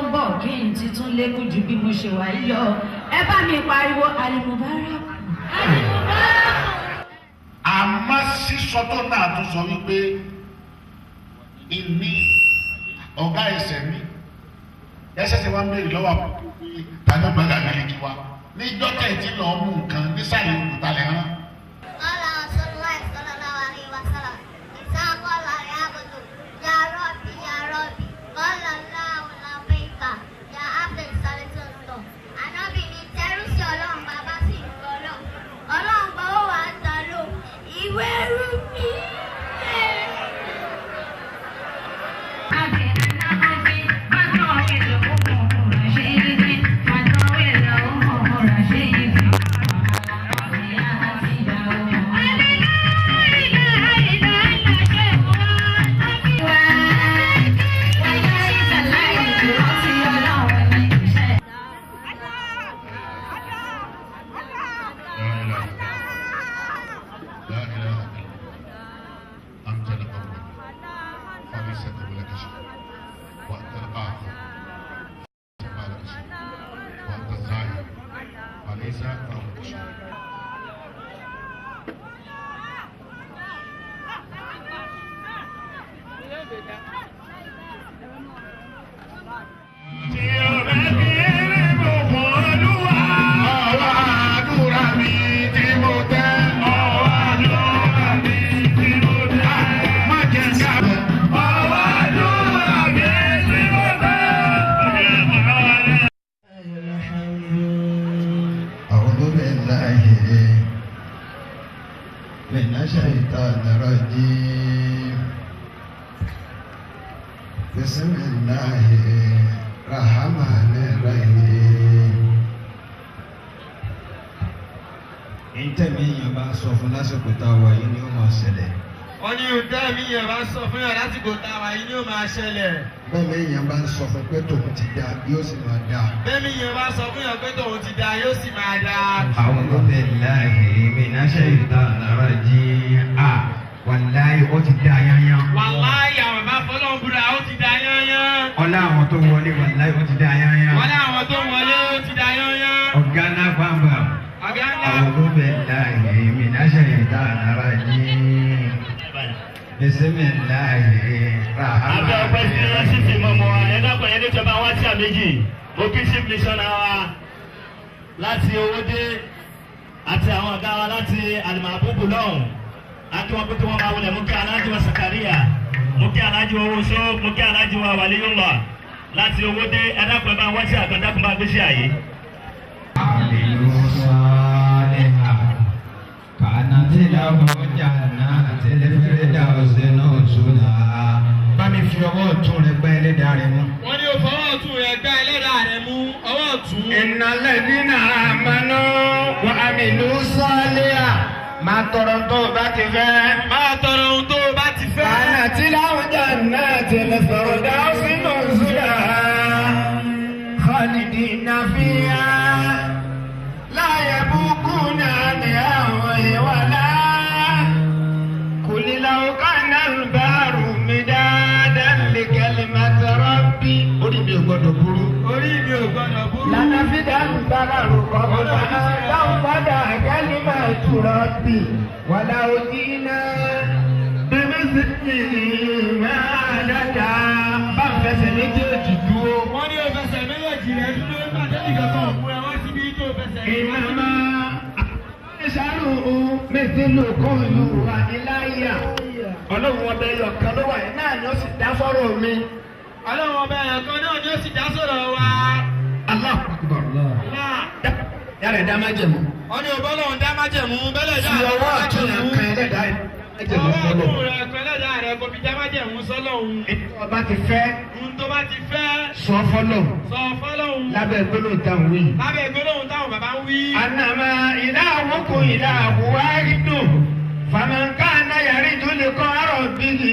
ń bọ̀ kí n ti tún lékún ju bí mo ṣe wà yìí lọ. Ẹ bá mi pariwo Al-Mubarak. Àmọ́ sísọ tó náà tún sọ wípé ìní ọ̀gá ẹsẹ̀ mi ẹsẹ̀ tí wọ́n ń béèrè lọ́wọ́ tàbí gbàgà mílíkì wa níjọ́ tẹ̀ tí lọ́ọ́ mú nǹkan nísàlẹ̀ òkúta lẹ̀ hàn. قال رسول الله صلى الله عليه وسلم إذا قال العبد يا ربي يا ربي قال الله لبيك يا عبد سألتك. Ànábì ní tẹrú sí Ọlọ́run, bàbá sì ń gbọ́ Ọlọ́run. Ọlọ́run gbọ́ ó wà á ta ló ìwé rú mi. لا إله إلا الله، لا إله إلا الله، أنت الأول فليس قبلك شيء، وأنت الآخر فليس بعدك شيء، وأنت الظاهر فليس فوقك شيء. Ọwọ́ àdúrà mi tí mo tẹ́, ọwọ́ àdúrà mi tí mo tẹ́, má jẹ́ sábẹ́. Ọwọ́ àdúrà mi tí mo tẹ́. أعوذ بالله من الشيطان الرجيم. بسم الله الرحمن الرحيم. Ntẹ̀mí yẹn bá sọ fún lásìkò tá a wà yìí ni ó máa ṣẹlẹ̀. Wọ́n ní ìdá mi yẹn bá sọ fún yàn lásìkò tá a wà yìí ni ó máa ṣẹlẹ̀. Bẹ́ẹ̀ni yẹn bá ń sọ fún pé tòun ti da, yóò sì máa da. Bẹ́ẹ̀ni yẹn bá sọ fún yàn pé tòun ti da, yóò sì máa da. أعوذ بالله من الشيطان الرجيم. Ah, wàláyé ó ti da yányán. Wàláyé àwọn bá fọlọ́n búra, ó ti da yányán. Ọlá àwọn tó wọlé, wàláyé ó ti da yányán. Wọ́n ní àwọn tó wọlé, ó ti da yányán. Ọ̀gá ńlá bàbà. Ọ̀gá ńlá. أعوذ بالله من الشيطان الرجيم. بسم الله الرحمن Abẹ́ ọpẹ́ sí الرحيم. ṣíṣe mọ̀mọ́ wa, ẹ dákun, ẹ níjọba wá tí a méjì. Mo kí chief missioner wa láti Owódé àti àwọn ọ̀gá wa láti Alimabubu lọ́hùn. Akí wọn pé kí wọ́n máa wọlé. Mo kí Aláàjì wa Sakaria, mo kí Aláàjì wa Owóṣó, mo kí Aláàjì wa Waliyullah láti Owódé. Ẹ dákun, ẹ bá wá sí àkàndákùn bá gbé sí àyè. عملوا صالحا كانت لهم جنات الفردوس نزلا. Bá mi fi ọwọ́ ọ̀tún rẹ gbá ẹlẹ́dàá rẹ mú. Wọ́n ní o fọwọ́ ọ̀tún rẹ̀ gbá ẹlẹ́dàá rẹ̀ mú, ọwọ́ ọ̀tún. إن الذين آمنوا وعملوا الصالحات, máa tọrọ tó o bá ti fẹ́. Máa tọrọ ohun tó o bá ti fẹ́. كانت لهم جنات الفردوس نزلا خالدين فيها لا يبغون عنها ولا. قل لو كان البحر مدادا لكلمات ربي. Orí mi ò gbọdọ̀ burú. Orí mi ò gbọ́dọ̀ burú. لنفد البحر قبل أن تنفد كلمات ربي ولو جئنا بمثله مددا. Bá ń fẹsẹ̀ méjèèjì dúró. Wọ́n ní o fẹsẹ̀ méjèèjì rẹ̀ dúró nígbà tó nìkan kan mú ẹ wá síbi tó fẹsẹ̀. إنما بشر مثلكم يوحى إلي. Ọlọ́run ọbẹ̀ yọ̀ kan ló wà yìí náà ni ó sì dá sọ́rọ̀ mi. Ọlọ́run ọba ẹ̀yàn kan náà ni ó sì dá sọ̀rọ̀ wa. Allahu Akbar. Allah. Yàrá ẹ̀dá májẹ̀mú. Wọ́n ní o bọ́ lọ́run dá májẹ̀mú bẹ́lẹ̀ dá Fi ọwọ́ ọ̀tún rẹ̀ kan ẹlẹ́dàá májẹ̀mú Ọwọ́ fọlọ́. ọ̀tún rẹ̀ kan ẹlẹ́dàá rẹ̀ kò fi dá májẹ̀mú sọ́lọ́hun. Ètò ọba ti fẹ́ Ohun tó bá ti fẹ́ sọ fọlọ́ sọ fọ́lọ́hun. lábẹ́ gbólóhùn táwọn wí. Lábẹ́ gbólóhùn táwọn bàbá ń wí. أنما إلهكم إله واحد فمن كان يرجو لقاء ربه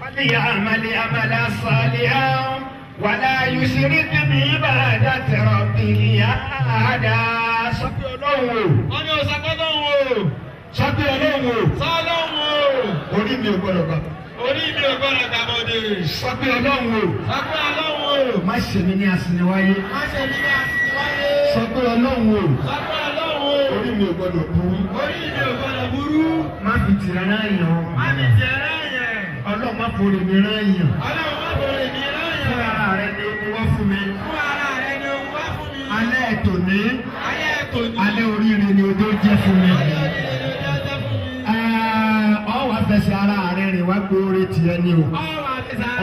فليعمل عملا صالحا ولا يشرك بعبادة ربه أحدا. Sọ pé Ọlọ́run o. Wọ́n ní o sọ fọ́lọ́hun o. Sọ pé Ọlọ́run o. Sọ́lọ́hun o. Orí mi ò gbọ́dọ̀ gbà. Orí mi ò gbọ́dọ̀ gbàbọ̀dè. Sọ pé Ọlọ́run o. Sọ pé Ọlọ́run o. má ṣe mí ní asiniwáyé. Má ṣe mí ní asiniwáyé. Sọ pé Ọlọ́run o. Sọ pé Ọlọ́run o. Orí mi ò gbọdọ̀ burú. Orí mi ò gbọdọ̀ burú. Má fi tìrẹ náà yàn. Má fi tìrẹ náà yàn. Ọlọ́run má forí mi rán yàn. Ọlọ́run má forí mi rán yàn. Fún ara rẹ ni o wá fún mi. Fún ara rẹ ni o wá fún mi. Alẹ́ tòní. Alẹ́ tòní. Alẹ́ oríire ni o tó jẹ́ fún mi. Alẹ́ oríire ni o tó jẹ́ fún mi. Ọ wá fẹsẹ̀ ara rẹ rìn wá gbóore tiẹ̀ ni o. Ọ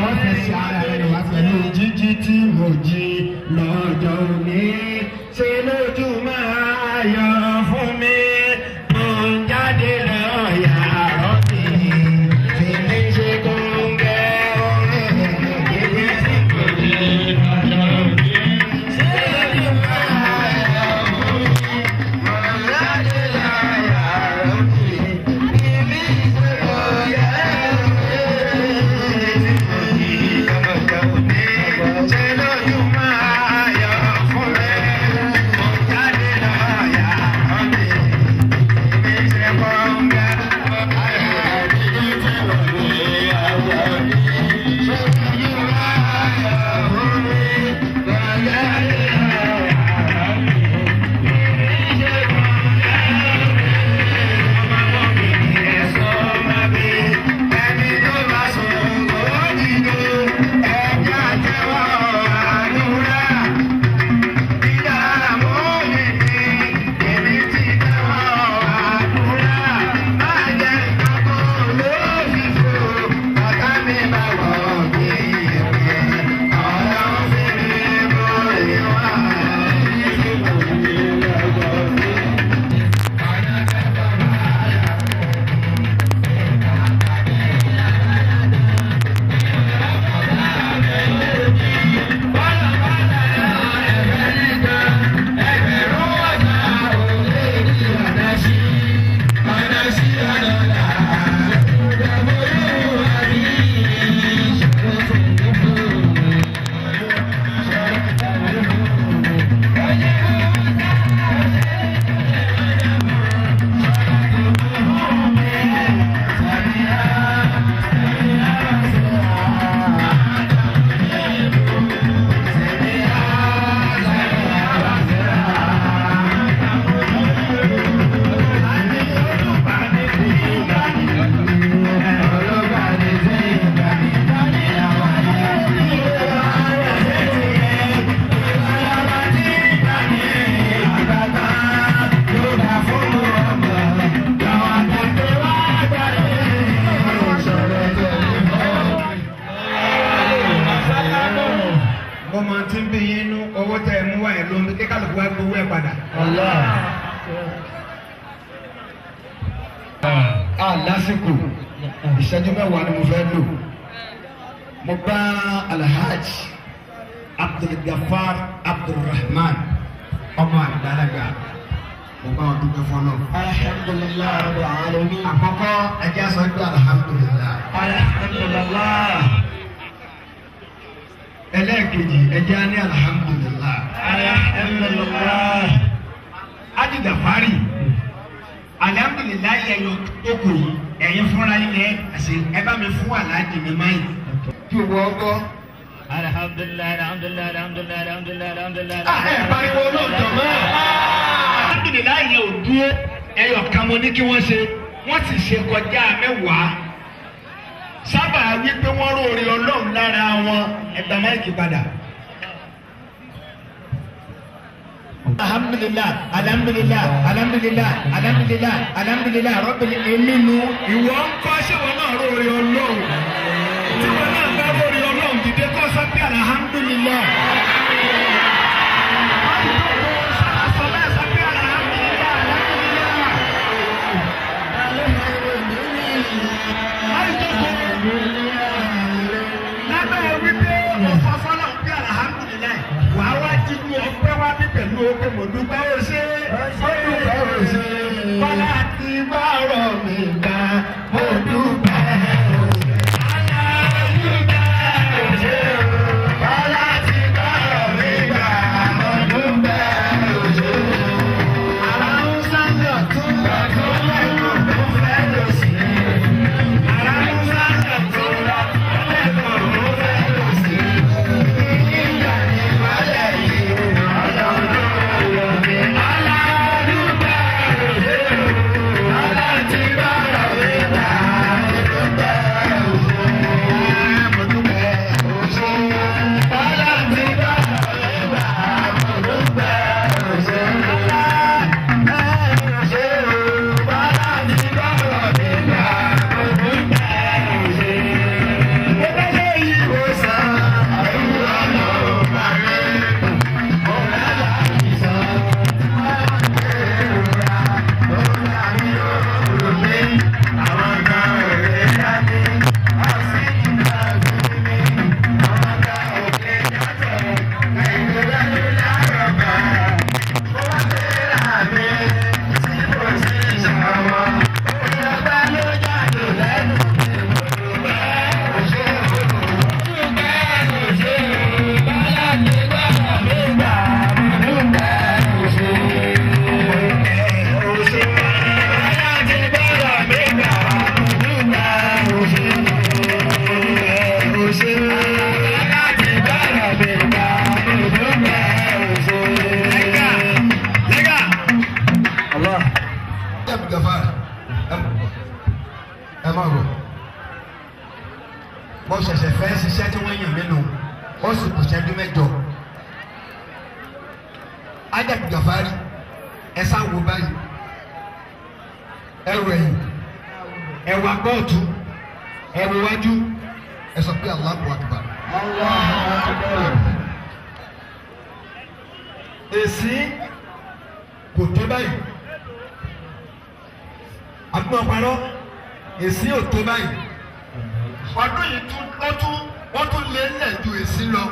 Ọ fẹsẹ̀ ara rẹ rìn wá pẹ̀lú jíjí tí mo jí lọ́jọ́ òní. Ṣé lójú máa yọ fún mi? Mo ń jáde lọ yàrá mi. Tèmi ṣe kóńgẹ́ orin. Jíjí tí mo jí lọ́jọ́ òní. Ṣé lójú máa yọ fún mi? Mo ń jáde lọ yàrá mi. Tèmi ṣe kóńgẹ́ orin. Jíjí tí mo jí lọ́jọ́ òní. Ṣé lójú máa yọ fún mi? Mo ń jáde lọ yàrá mi. Tèmi ṣe kóńgẹ́ orin. Jíjí tí mo jí lọ́jọ́ òní. Ṣé lójú máa yọ fún mi? Mo ń jáde lọ yàrá mi. Tèmi ṣe kóńgẹ́ orin. Ọmọ mi ẹ̀sọ́ máa bí ẹni tó bá sùn kó dìde. Ẹja tẹ́wọ́ àdúrà. Ìdààmú mi ni èmi ti tẹ́wọ́ àdúrà. Má jẹ́ ìkọ́kọ́ lófìfo. Bàtà mi bá wọ̀ bí ìpè. Ọ̀rọ̀ fi mi borí wá. Mo máa ti ń bí yín nú owó tẹ ẹ mú wá ẹ lómi kí kálukú wá gbowó ẹ padà. A lásìkò ìṣẹ́jú mẹ́wàá ni mo fẹ́ lò. Mo bá Alhaji Abdulgafar Abdulrahman ọmọ àgbàlagbà mo bá wọn dúpẹ́ fọlọ́. Alhamdulillah Rabbil Alamin. Àkọ́kọ́ ẹjẹ́ sọ pé alhamdulillah. Alhamdulillah. Ẹlẹ́ẹ̀kejì ẹjẹ́ á ní alhamdulillah. Alhamdulillah. Ájì Gàfárì alhamdulilayi ẹ̀yọ tó kù yìí ẹ̀yin fúnra yín lẹ ẹ̀sìn ẹ bá mi fún aláàjì mi máyì. Kí o wọ ọgọ́. Alhamdulillah, alhamdulillah, alhamdulillah, alhamdulillah, alhamdulillah. Ẹ pariwo lóòótọ́ mọ́. Alhamdulilayi yẹn ò dúró ẹyọ kan mo ní kí wọ́n ṣe wọ́n sì ṣe kọjá mẹ́wàá. Sábà wípé wọ́n róore Ọlọ́run lára wọn ẹgbà máìkì padà. Alhamdulillah, alhamdulillah, alhamdulillah, alhamdulillah, alhamdulillah, Rabbil èmi nu ìwọ ń kọ́ ṣé wọn náà róore Ọlọ́run. Tí wọn náà bá róore Ọlọ́run dìde kọ́ sọ pé alhamdulillah. Lábẹ́ wípé ọ̀fọ̀ fọlọ́ ń bí alhamdulilayi, wàá wá jíjú ọpẹ́ wá bí pẹ̀lú ọpẹ́ mo dúpẹ́ ó ṣe, mo dúpẹ́ ó ṣe, Bọ́lá ti bọ̀rọ̀ mi gbà, mo dúpẹ́ ó ṣe. Bọ́lá ti bọ̀rọ̀ mi gbà, mo dúpẹ́ ó ṣe. Àrà ń sáyọ̀ tún lọ́dún lẹ́kọ̀ọ́ tó fẹ́ lọ sí. Àrà ń sáyọ̀ tún lọ́dún lẹ́kọ̀ọ́ tó fẹ́ lọ sí. Adam Gafari ẹ sá wo báyìí ẹ wọ ẹ̀yìn ẹ wọ agbọ́ ọ̀tún ẹ wọ wájú ẹ sọ pé Allahu Akbar. Èsì kò tó báyìí àgbọn parọ́ èsì ò tó báyìí ọdún yìí tún ó tún ó tún lé lẹ̀ ju èsì lọ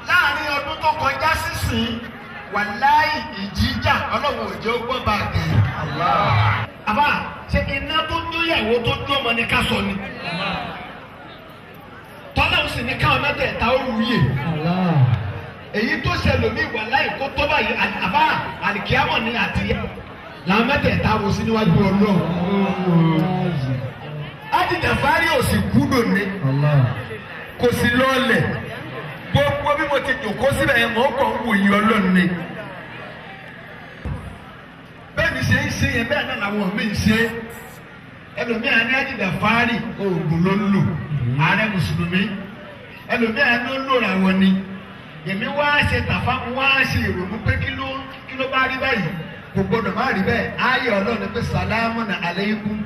láàrin ọdún tó kọjá sísìn wàláì ìjìjà ọlọ́run ò jẹ́ ó gbọ́ bá a gẹ̀. Àbá ṣe iná tó dúyàwó tó dún ọmọ ní ká sọ ni tọ́lá sì ní káwọn mẹ́tẹ̀ẹ̀ta ó wúyè èyí tó ṣẹlòmí wàláì kó tó báyìí àbá àlìkíámọ̀ ní àtìyá làwọn mẹ́tẹ̀ẹ̀ta wo sí níwájú ọlọ́run. Ájìjàfárí ò sì kú dòní kò sí lọ́ọ̀lẹ̀ gbogbo bí mo ti jòkó síbẹ̀ yẹn mọ̀ ọ́ kàn ń wòye ọlọ́run ni. Bẹ́ẹ̀ ni ṣe ń ṣe yẹn bẹ́ẹ̀ náà làwọn míì ń ṣe ẹlòmíà ní Ájìjàfárí oògùn ló ń lò ààrẹ mùsùlùmí ẹlòmíà ló ń lò ra wọn ni èmi wá ṣe tàfà wá ṣe ìrònú pé kí ló bá rí báyìí kò gbọdọ̀ má rí bẹ́ẹ̀ ayé ọlọ́run pé sàlámù nà aleikum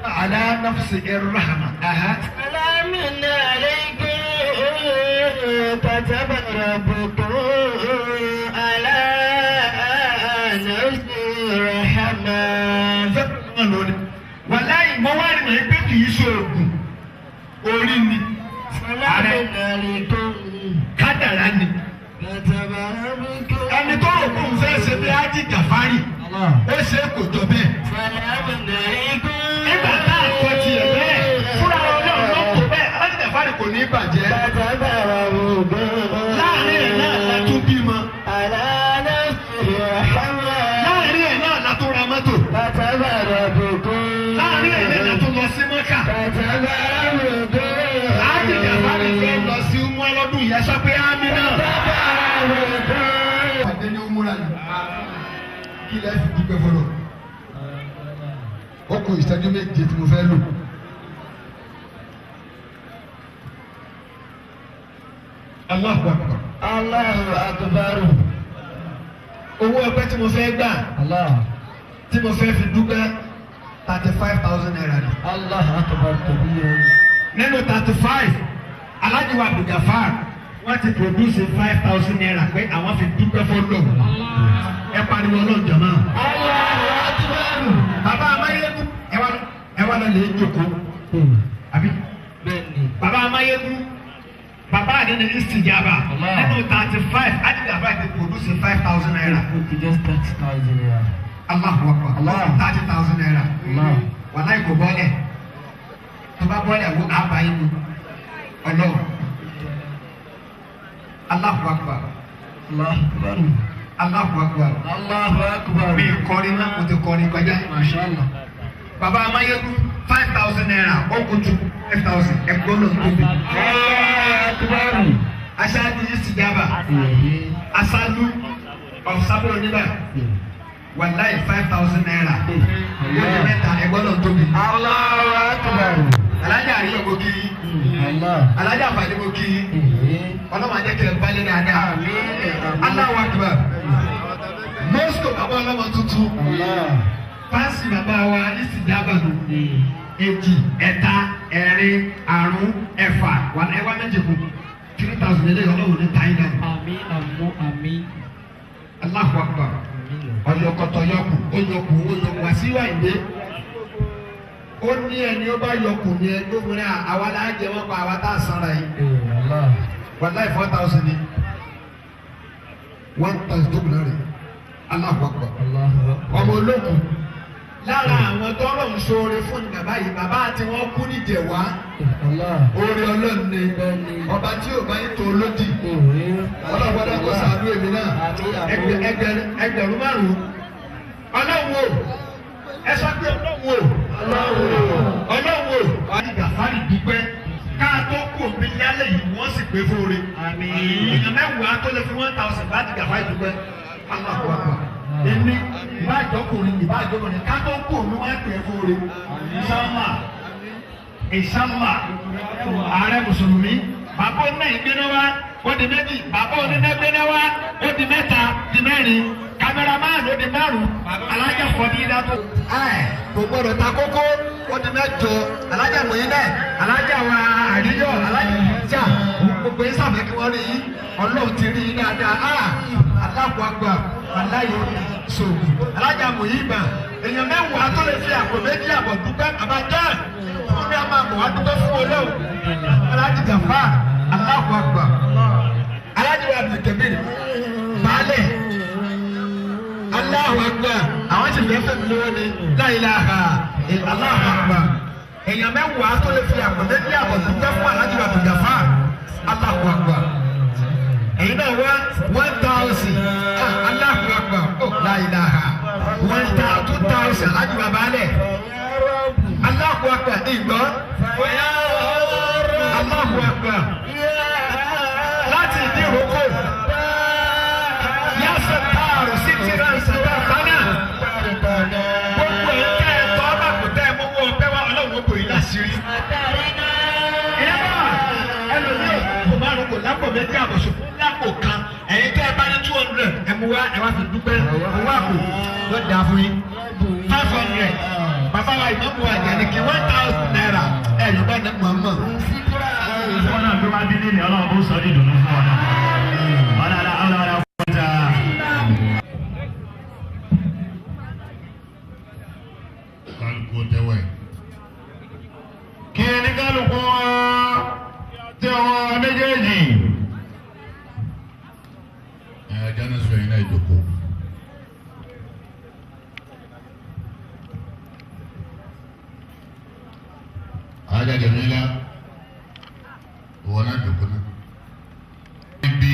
ala nafsi irrahma. Salamun alaykum kataba rabbukum ala nafsi rahma. Wàláyé mo wá rí mọ̀ pé kì í ṣe oògùn orí ni Salamun alaykum kádàrá ni kataba rabbukum. ẹni tó rò kóun fẹ́ ṣe bí Ájì Gàfárì ó ṣe é kò jọ bẹ́ẹ̀. Salamun alaykum. Nígbà tá a kọ tiẹ̀ bẹ́ẹ̀ fúnra ọlọ́run ló kó bẹ́ẹ̀ Ájì Gàfárì kò ní í bàjẹ́. Kataba rabbukum. Láàárín ẹ̀ náà la tún bímọ. Ala nafsi rahma. Láàárín ẹ̀ náà la tún ra mọ́tò. Kataba rabbukum. Láàárín ẹ̀ náà la tún lọ sí Mọ́kà. Kataba rabbukum. Ájì Gàfárì fẹ́ lọ sí Umrah lọ́dún yẹn sọ pé ámì náà. Kataba rabbukum. Pàdé ní Umrah ni kí lẹ́ fi dúpẹ́ fọlọ́. Ó kù ìṣẹ́jú méje tí mo fẹ́ lò. Allahu Akbar. Allahu akbar. Owó ọpẹ́ tí mo fẹ́ gbà Allah. tí mo fẹ́ fi dúpẹ́ 35,000 naira ni. Allahu akbar kabir. Nínú 35, Alhaji wa Abdulgafar wọ́n ti produce 5,000 naira pé àwọn fi dúpẹ́ fọlọ́. Ẹ pariwo ọlọ́run jọ̀mọ́. Allahu akbar. Bàbá Amáyégún ẹ wá lọ lè jókòó. Àbí? Bẹ́ẹ̀ni. Bàbá Amáyégún bàbá àdínní Istijaba nínú 35 Ajigafa ti produce 5,000 naira. Okay, just 30,000 naira. Allahu Akbar. Allah. 30,000 naira. Allah. Wàláì kò bọ́lẹ̀. Tó bá bọ́lẹ̀ wo àbá yín mu. Ọlọ́run. Allahu Akbar. Allahu akbar. Allahu Akbar. Allahu akbar. Mi kọrin náà mo ti kọrin kọjá. Masha Allah. Bàbá Amáyégún 5,000 naira ó kú ju 5,000 ẹ̀gbọ́n náà tóbi. Allahu akbar. Aṣáájú Istijaba. Aṣáájú ọ̀sábúrò níbà. Wàláì 5,000 naira. Ó di mẹ́ta ẹ̀gbọ́n náà tóbi. Allahu akbar. Alájà àríyọ̀ mo kí yín. Allah. Alájà àfàdé mo kí yín. Ọlọ́run á jẹ́ kí ẹ balẹ̀ dáadáa. Allahu Akbar. Moscow bàbá ọlọ́mọ tuntun. Allah. Fásì bàbá wa Istijaba nù. Èjì, ẹ̀ta, ẹ̀rin, àrún, ẹ̀fà, wà ẹwà méjì kù. 3,000 eléyìí ọlọ́run ní táyé náà. Àmín àmú àmín. Allahu Akbar. Ọ̀yọ̀kọ̀tọ̀ yọkù, ó yọkù, ó yọkù, Wàsíù Àyìndé. Ó ní ẹni ó bá yọkù ní ẹgbẹ́ òmìnira àwa láàjẹ wọn pa àwa tá a sanra yìí. Allah. Wàláì 4,000 ni. 1,000 tó kù náà rè. Allahu Akbar. Allahu akbar. Ọmọ olókùn. Lára àwọn tọ́rọ̀ ń ṣoore fún ni bàbá yìí, bàbá àti wọn kú níjẹ̀wá. Allah. Oore Ọlọ́run ni. Ọba tí ò bá ń tó lódì. Ọlọ́gbọ́dọ̀ kó ṣàánú èmi náà. Ẹgbẹ̀rún 5. Ọlọ́run o. Ẹ sọ pé Ọlọ́run o. Ọlọ́run o. Àdìgàfárì dúpẹ́. Ká tó kú òbí lálẹ́ yìí wọ́n sì pé fóore. Èèyàn mẹ́wàá tó lè fi 1,000 bá Àdìgàfárì dúpẹ́. Allahu Akbar. Èmi ìbá ìjọkùnrin ìbá ìjọkùnrin ká tó kú òbí wọ́n pè é fóore. Inshallah. Inshallah. Ààrẹ Mùsùlùmí. Bàbá náà ìgbéná wá. ó di méjì, bàbá onídẹ́gbẹ́lẹ́wá ó di mẹ́ta, di mẹ́rin, kámẹ́rámán ó di márùn-ún, alájà fọdí dáko. Ẹ kò gbọdọ̀ ta kókó, ó di mẹ́jọ, alájà wòye náà, alájà wa àríyọ̀, alájà gbogbo yín sàfẹ́ kí wọ́n rí yín, Ọlọ́run ti rí yín dáadáa, Allahu Akbar, aláyọ̀ sògùn, alájà mòyìnbà, èèyàn mẹ́wàá tó lè fi àpò méjì àbọ̀ dúpẹ́ àbájá fún mi a máa bọ̀ wá dúpẹ́ fún Ọlọ́run, alájì gàfà, Allahu Akbar, alájì wa Abdulkabir, baálẹ̀, Allahu Akbar, àwọn sì fẹ́ fẹ́ mi lówó ni, la ilaha Allahu Akbar, èèyàn mẹ́wàá tó lè fi àpò méjì àbọ̀ dúpẹ́ fún alájì wa Abdulgafar, Allahu Akbar, èyí náà wá 1,000, Allahu Akbar, la ilaha, 2,000, alájì wa baálẹ̀, Allahu Akbar, ìgbọ́, Allahu Akbar, láti ìdí ìrókò, yasọ taaro sí tìrọ ìsàtà bánà, gbogbo ẹ̀ tẹ́ ẹ tọ́ bá kò tẹ́ ẹ mú wọ́n pẹ́ wá Ọlọ́run ó bò yín láṣìírí. Ẹlòmíì kò márùn kò lápò méjì àbọ̀sùn lápò kan, ẹ̀yin tẹ́ ẹ bá ní 200 ẹ mú wá ẹ wá fi dúpẹ́ owó àpò ló dáa fún yín. 500 bàbá wa ìmọ̀mù wa Àjàní kí 1,000 naira ẹ yóò bá ní mọ̀ọ́mọ̀. Fún ọ náà tó bá bí lé ní Ọlọ́run ó sọ dídùn fún ọ náà. Ọlọ́run ọlọ́run fún ọjà. Kálukú tẹ́wọ̀ ẹ̀. Kí ẹni kálukú wọn tẹ wọn méjèèjì. Ẹ jáde sọ yín náà ìjókòó. Alájà Jẹ̀mílá, ìwọ náà jókòó náà. Ibi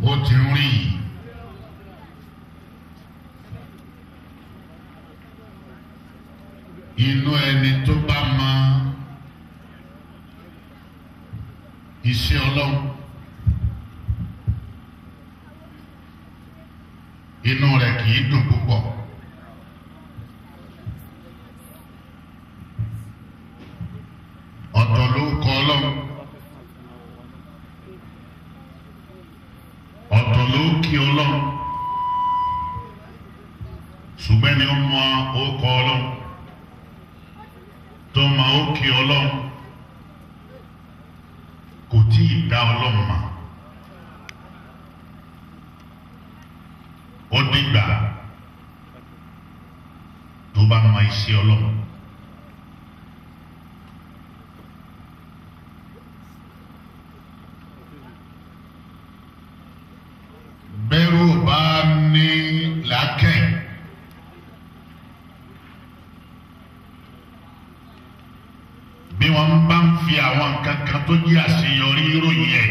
ó ti ń rí yìí. Inú ẹni tó bá mọ iṣẹ́ Ọlọ́run, inú rẹ̀ kì í dùn púpọ̀. Ọ̀tọ̀ ló kọ Ọlọ́run, ọ̀tọ̀ ló kí Ọlọ́run, ṣùgbọ́n ẹni ó mọ orúkọ Ọlọ́run tó mọ òkè Ọlọ́run kò tí ì dá Ọlọ́run mọ̀. Ó dìgbà tó bá mọ iṣẹ́ Ọlọ́run. Bẹ́rù bá ní làákẹ́yìn. Bí wọ́n bá ń fi àwọn nǹkan kan tó jẹ́ àṣeyọrí ròyìn ẹ̀,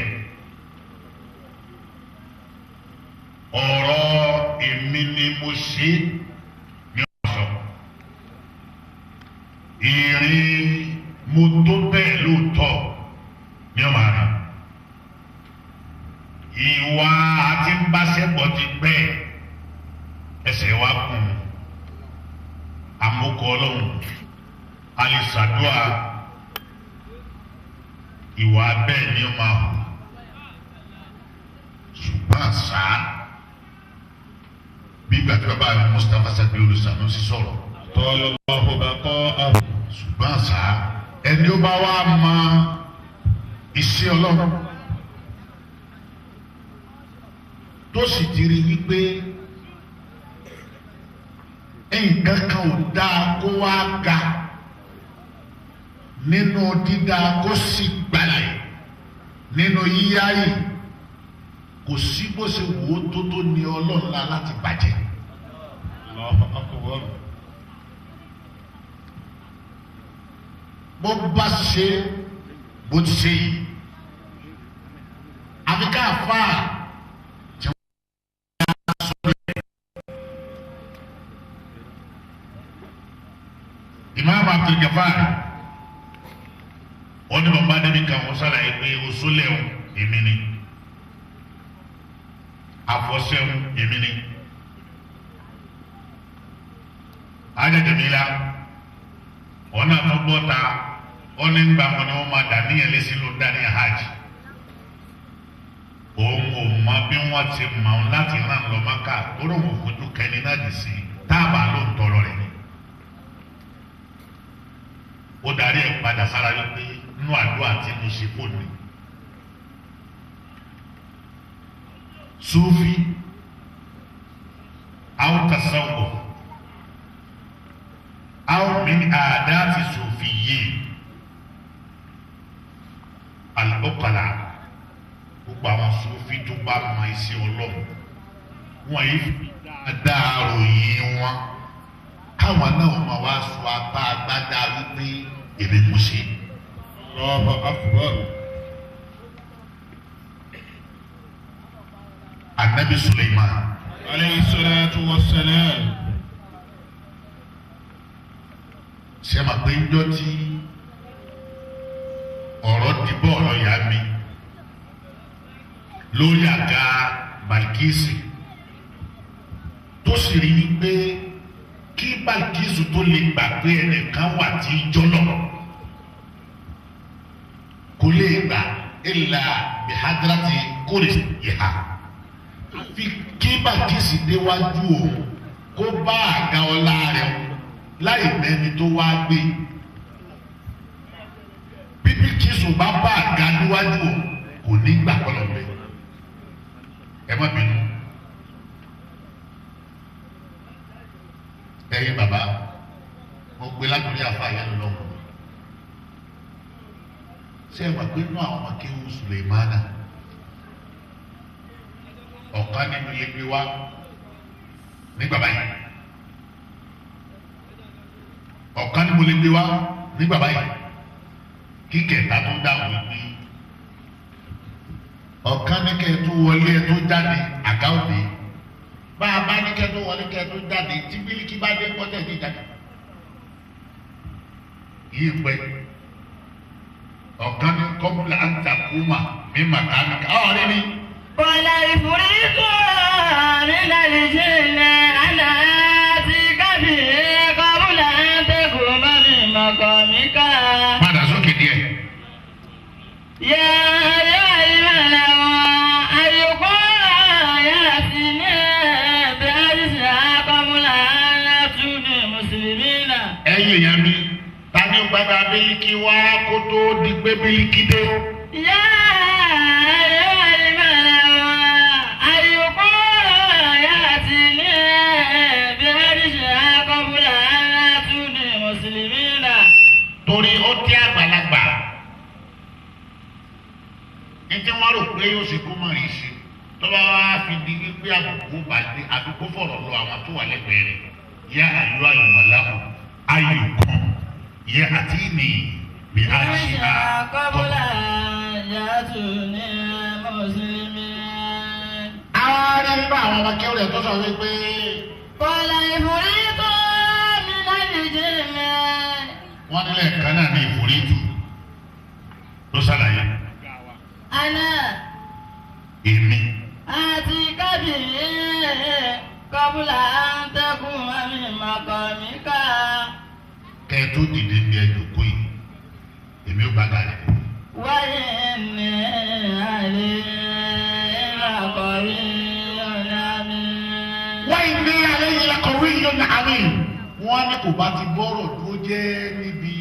ọ̀rọ̀ èmi ni mo ṣe ní ọ̀sọ̀, ìrìn mo tó bẹ́ẹ̀ lóòótọ́ ní ọmọ àná, ìwà àti ń báṣẹ́bọ̀ ti pẹ́, ẹsẹ̀ wa kùn àmúkọ Ọlọ́run, alìsàdúà, ìwà bẹ́ẹ̀ ni ó máa hù. Ṣùgbọ́n àṣà bí ìgbà tí bàbá mi Mustapha Sakiru Sanusi sọ̀rọ̀, ṣùgbọ́n àṣà ẹni ó bá wá mọ iṣẹ́ Ọlọ́run tó sì ti rí wípé nǹkan kan ò dáa kó wá ga nínú dídá kó sì gbalẹ̀ nínú yíyá yìí, kò sí bó ṣe wò ó tó tó ní Ọlọ́run la láti bàjẹ́. Bó bá ṣe bó ti ṣe yìí, àfi ká fà á tí wọ́n á sọ rẹ̀. Imam Abdul Gafar wọ́n ní bàbá débi kan wọ́n sàlàyé pé oṣù lẹ́hùn èmi ni, àfọ̀ṣẹ́hùn èmi ni, ajájẹmíla wọn náà tó gbọ́ ta Ó ní gbà wọn ni wọ́n máa dà níyẹn lẹ́sìn ló dá ní hajj. Òun ò mọ bí wọ́n ti mọ̀ ọ́n láti ràn lọ Mákà, ó lóun ò fojú kẹni náà dì sí táàbà ló ń tọrọ rẹ̀ ni. Ó darí ẹ̀ padà sára wípé inú àdúrà tí mo ṣe fóònù mi. Sufi aw tasawuf aw min aadati sufiyyin al-uqala, gbogbo àwọn sufi tó bá mọ iṣẹ́ Ọlọ́run wọn yìí fi dáadáa ròyìn wọn káwọn náà máa wá sọ apá agbádá wípé èmi mo ṣe. Allahu akbar. Anabi Suleiman Alayhi salatu wassalam. Ṣe ma pé njọ́ tí ọ̀rọ̀ di bọ́ọ̀lù ya mi lórí àga Balkisi tó sì rí wípé kí Balkisi tó lè gbà pé ẹnìkan wà tí jọlọ kò lè gbà ìlà bihadrati kórè ìhà fi kí Balkisi déwájú òun kó bá àga ọlá rẹ̀ láì mẹ́ni tó wá gbé. Bíbí kìsù bá bá àga níwájú òun kò ní gbà kọlọ̀ bẹ́ẹ̀. Ẹ má bínú. Ẹ̀yin bàbá, mo gbé látòrí àfa yẹn lọ́wọ́. Ṣé ẹ mọ̀ pé inú àwọn ọmọ kéwù Sùlèmánà ọ̀kan nínú ilé gbé wá nígbà báyìí, ọ̀kan ní mo lè gbé wá nígbà báyìí, kíkẹ̀ta tó dáhùn wípé ọ̀kan ní kẹ́ ẹ tó wọlé ẹ tó jáde àga òde, bá a bá ní kẹ́ ẹ tó wọlé kẹ́ ẹ tó jáde tí bílíkì bá dé kọ́tẹ́ ní jáde yìí pẹ́. Ọ̀kan ní kọ́bùlà ń takùmà mí màkà mi ká ọ̀rẹ́ mi. قال عفريت من الجن أنا آتيك به قبل أن تقوم من مقامك. Padà sókè díẹ̀. يا أيها الملأ أيكم يأتيني بعرشها قبل أن يأتوني مسلمين. Ẹ̀yin èèyàn mi, ta ni ó gbàgbà bílíkì wá kó tó di pé bílíkì dé? يا أيها الملأ أيكم يأتيني بعرشها قبل أن يأتوني مسلمين. Torí ó tẹ́ àgbàlagbà ní tí wọ́n rò pé yóò ṣe kó mọ̀ rí ṣe, tó bá wá fi di wípé àbùkù bá dé, àbùkù fọ̀rọ̀ lọ àwọn tó wà lẹ́gbẹ̀ẹ́ rẹ̀. Yá àyọ àyùmọ̀láhù ayò kan yẹ àti ní bí a ṣe á قبل أن يأتوني مسلمين. Àwọn ará ń bá àwọn ọmọ kẹwàá rẹ̀ tó sọ wípé قال عفريت من الجن wọ́n nílẹ̀ kan náà ní ìforíjù ló ṣàlàyé. أنا Èmi آتيك به قبل أن تقوم من مقامك. kẹ́ ẹ tó dìde ní ẹjọ́ kó yìí, èmi ò gbàgbà rẹ̀. وإني عليه لقوي أمين. Wọ́n ní alẹ́ yìí lakọ̀wé yìí ní àmì. Wọ́n ní kò bá ti bọ́rọ̀ dúró jẹ́ níbi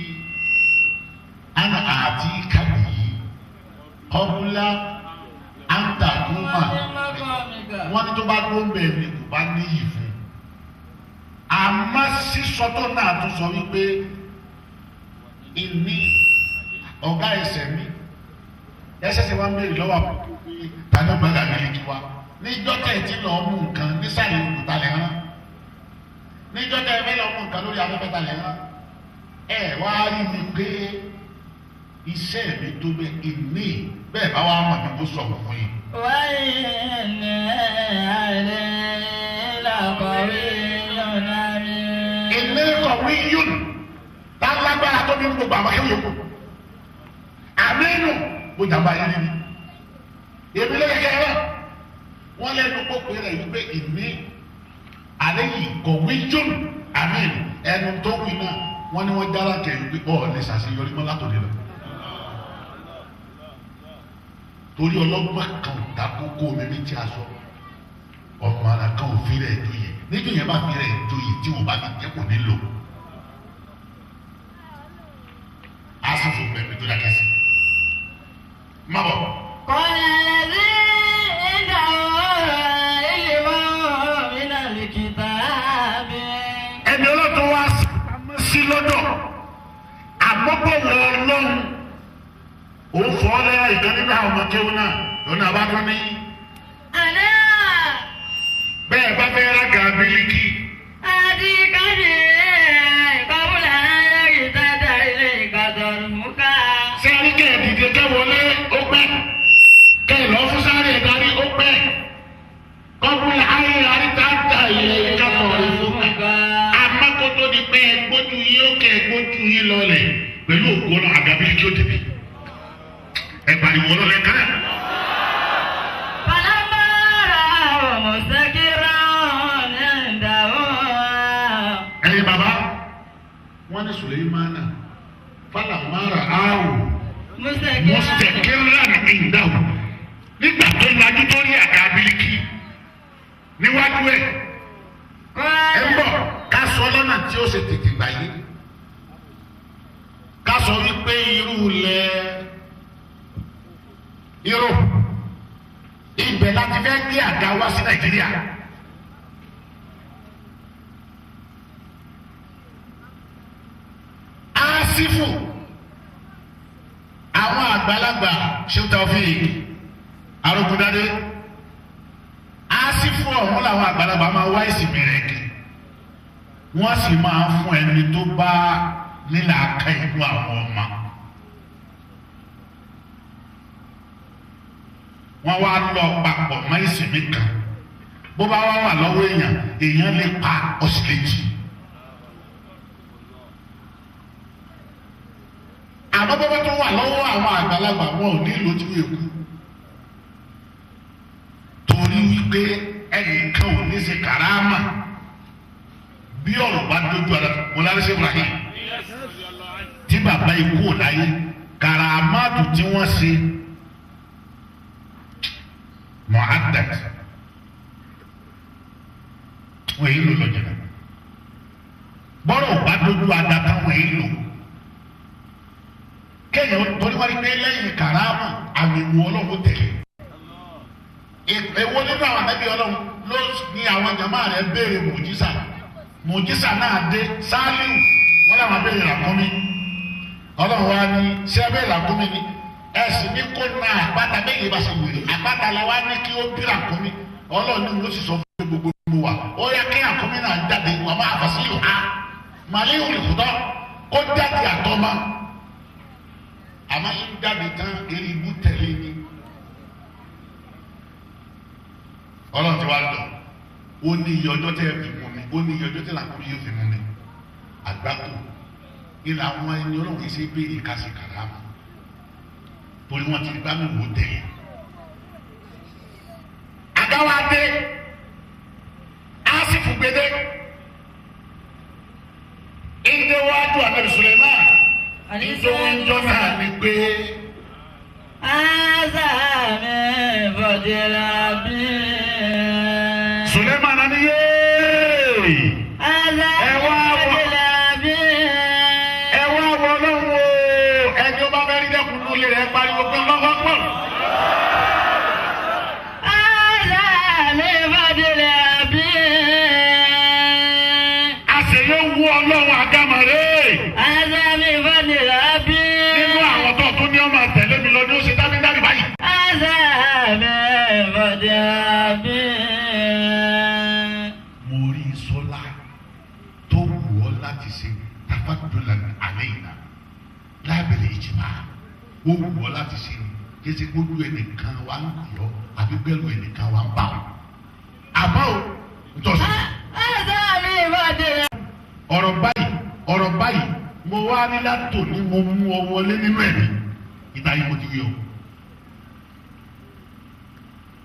àná àti kábì yìí kọ́búlá àǹtàkùnmá. Wọ́n ní tó bá dúró ń bẹ̀ ni kò bá níyì fún un. Àmọ́ sísọ tó náà tún sọ wípé ìní ọ̀gá ẹsẹ̀ mi ẹsẹ̀ ṣe wá ń béèrè lọ́wọ́ àpò tani ọgbà mílíkì wa níjọ́ tẹ̀ tí lọ́ọ́ mú nǹkan nísàlẹ̀ òkúta lẹ̀ hàn, níjọ́ tẹ̀ fẹ́ lọ́ọ́ mú nǹkan lórí afẹ́fẹ́ ta lẹ̀ hàn. Ẹ wá rí mi pé iṣẹ́ mi tó bẹ́ẹ̀ ìní bẹ́ẹ̀ bá wà mọ̀ ní kó sọ̀rọ̀ fún yín. وإني عليه لقوي أمين. Ìní kọ̀wé yún tá lágbára tó bí ń gbogbo àwọn akéwì yòókù àmínú mo jàmbá yín níbi èmi ló yẹ kẹ́ ẹ rẹ wọ́n lẹ́nu pópó rẹ̀ wípé ìní alẹ́ yìí kọ̀wé yún àmínú ẹnu tó wí náà Wọ́n ní wọ́n jára kẹ̀yìn pé ọ̀ lè ṣàṣeyọrí mọ́ látòdì lọ. Torí ọlọ́gbọ́n kan ò ta kókó omi méjì aṣọ. Ọmọ ara kan ò fi rẹ̀ joyè. Níjọ́ yẹn bá fi rẹ̀ joyè tí wọ́n bá fi jẹ́ kò nílò. Asúfù bẹ̀rẹ̀ tó dákẹ́ sí. Má bọ̀. قال الذي عنده علم من الكتاب Ẹni ọlọ́tún wá sí lọ́dọ̀ àmọ́bọ̀wọ̀ ọlọ́run òun fọ́ lẹ́yà ìkan nínú àwọn ọmọ kéwù náà lọ́nà abákan ní. أنا Bẹ́ẹ̀ bá fẹ́ rága bílíkì آتيك به قبل أن يرتد إليك طرفك sẹ́rí kẹ́ ẹ̀ dìde kẹ́ wọlé ó pẹ́ kẹ́ ẹ̀ lọ́ fún sáré ìdarí ó pẹ́ kọ́bùlà ayé àríta ilé ìkàtọ̀ ìfúnpá amákòtò ni pé ẹgbójú yín ó kẹ́ ẹgbójú yín lọlẹ̀ pẹ̀lú òkú ọlọ́ àga bílíkì ó débi ẹ̀ pariwo ọlọ́lẹ̀ ká. فلما رآه مستقرا عنده Ẹ̀yin bàbá wọ́n ní Suleimana falamara awo mustaqirran indahu nígbà tó lajú tó rí àga bílíkì níwájú ẹ̀ ẹ̀ ń bọ̀ ká sọ lọ́nà tí ó ṣe tètè gbà yé ká sọ wípé irú ilẹ̀ Europe ibẹ̀ láti fẹ́ gbé àga wá sí Nàìjíríà. Asifu àwọn àgbàlagbà ṣé Taofik Arógundadé Asifu ọ̀hún làwọn àgbàlagbà máa wá ìsinmi rẹ̀ kì wọ́n sì máa fún ẹni tó bá nílà aka ìlú àwọn ọmọ. Wọ́n wá lọ papọ̀ mọ́ ìsinmi kan bó bá wá wà lọ́wọ́ èèyàn èèyàn lè pa ọ̀sìn lè jì. Àmọ́ bọ́bá tó wà lọ́wọ́ àwọn àgbàlagbà wọn ò ní ìlò tí wọ́n kú torí wípé ẹnìkan ò ní ṣe kàráàmà bí ọ̀rọ̀ bá dójú ara mo lára ṣe Ibrahim tí bàbá ikú ò láyé kàràmàtù tí wọ́n ṣe mọ̀ádàt wọ́n èyí lò lọ́jọ́ náà bọ́rọ̀ ò bá dójú ada táwọn èyí lò kéèyàn torí wá rí pé lẹ́yìn kàrámà àmì ìwọ ọlọ́run tẹ̀lé èwo nínú àwọn ànábì ọlọ́run ló ní àwọn jàmáà rẹ̀ béèrè mùjísà mùjísà náà dé sáálíù wọn làwọn béèrè ràkúnmí ọlọ́run wa ní ṣé ẹ béèrè ràkúnmí ni ẹ sì ní kó na àpáta bẹ́ẹ̀ yìí bá ṣe wèrè àpáta la wá ní kí ó bí ràkúnmí ọlọ́run ní wọ́n sì sọ fún gbogbo gbogbo wa ó yẹ kí ràkúnmí náà jáde wà má àfàsílù ha màlíù lìkùtọ́ kó jáde àtọ́mọ́ àmọ́ ń jáde tán eré ibú tẹ̀lé ni ọlọ́run ti wá lọ ó ní iye ọjọ́ tẹ́ fi mú mi ó ní iye ọjọ́ tẹ́ làkúrú yóò fi mú mi àgbákò ilà àwọn ẹni ọlọ́run kì í ṣe béèrè kásì kàrámà torí wọ́n ti gbá mi wò tẹ̀lé àgáwá dé Asifu gbédé ìdíwájú ànábì Suleiman ìdíwájú náà ni pé. هذا من فضل ربي Suleiman ni yéé. هذا Ẹ من wá wọ- فضل ربي Ẹ wá wọ lọ́wọ́ ẹni ó bá fẹ́ rí dẹ́kun lólè rẹ̀ pariwo pé lọ́wọ́ pọ̀. هذا من فضل ربي Àṣeyọ wú ọlọ́run àgàmọ̀rẹ́. هذا من فضل ربي Nínú àwọn tó tún ní ọmọ àtẹ̀lé mi lọ ní ó ṣe dábídábì báyìí. هذا من فضل ربي Mo rí Sọlá tó wù ọ́ láti ṣe tafadùlà alẹ́ ìlà lábẹ́lẹ̀ ìjìmá. Ó wù ọ́ láti ṣe ni kí ṣe gbójú ẹnìkan wa ń yọ àbí gbẹ́rù ẹnìkan wa ń bà ọ́. Àmọ́ o, ntọ́sí. هذا من فضل Ọ̀rọ̀ báyìí ọ̀rọ̀ báyìí mo wá ní látò ní mo mú ọ wọlé nínú ẹ̀mí ìgbà yìí mo ti rí ọ.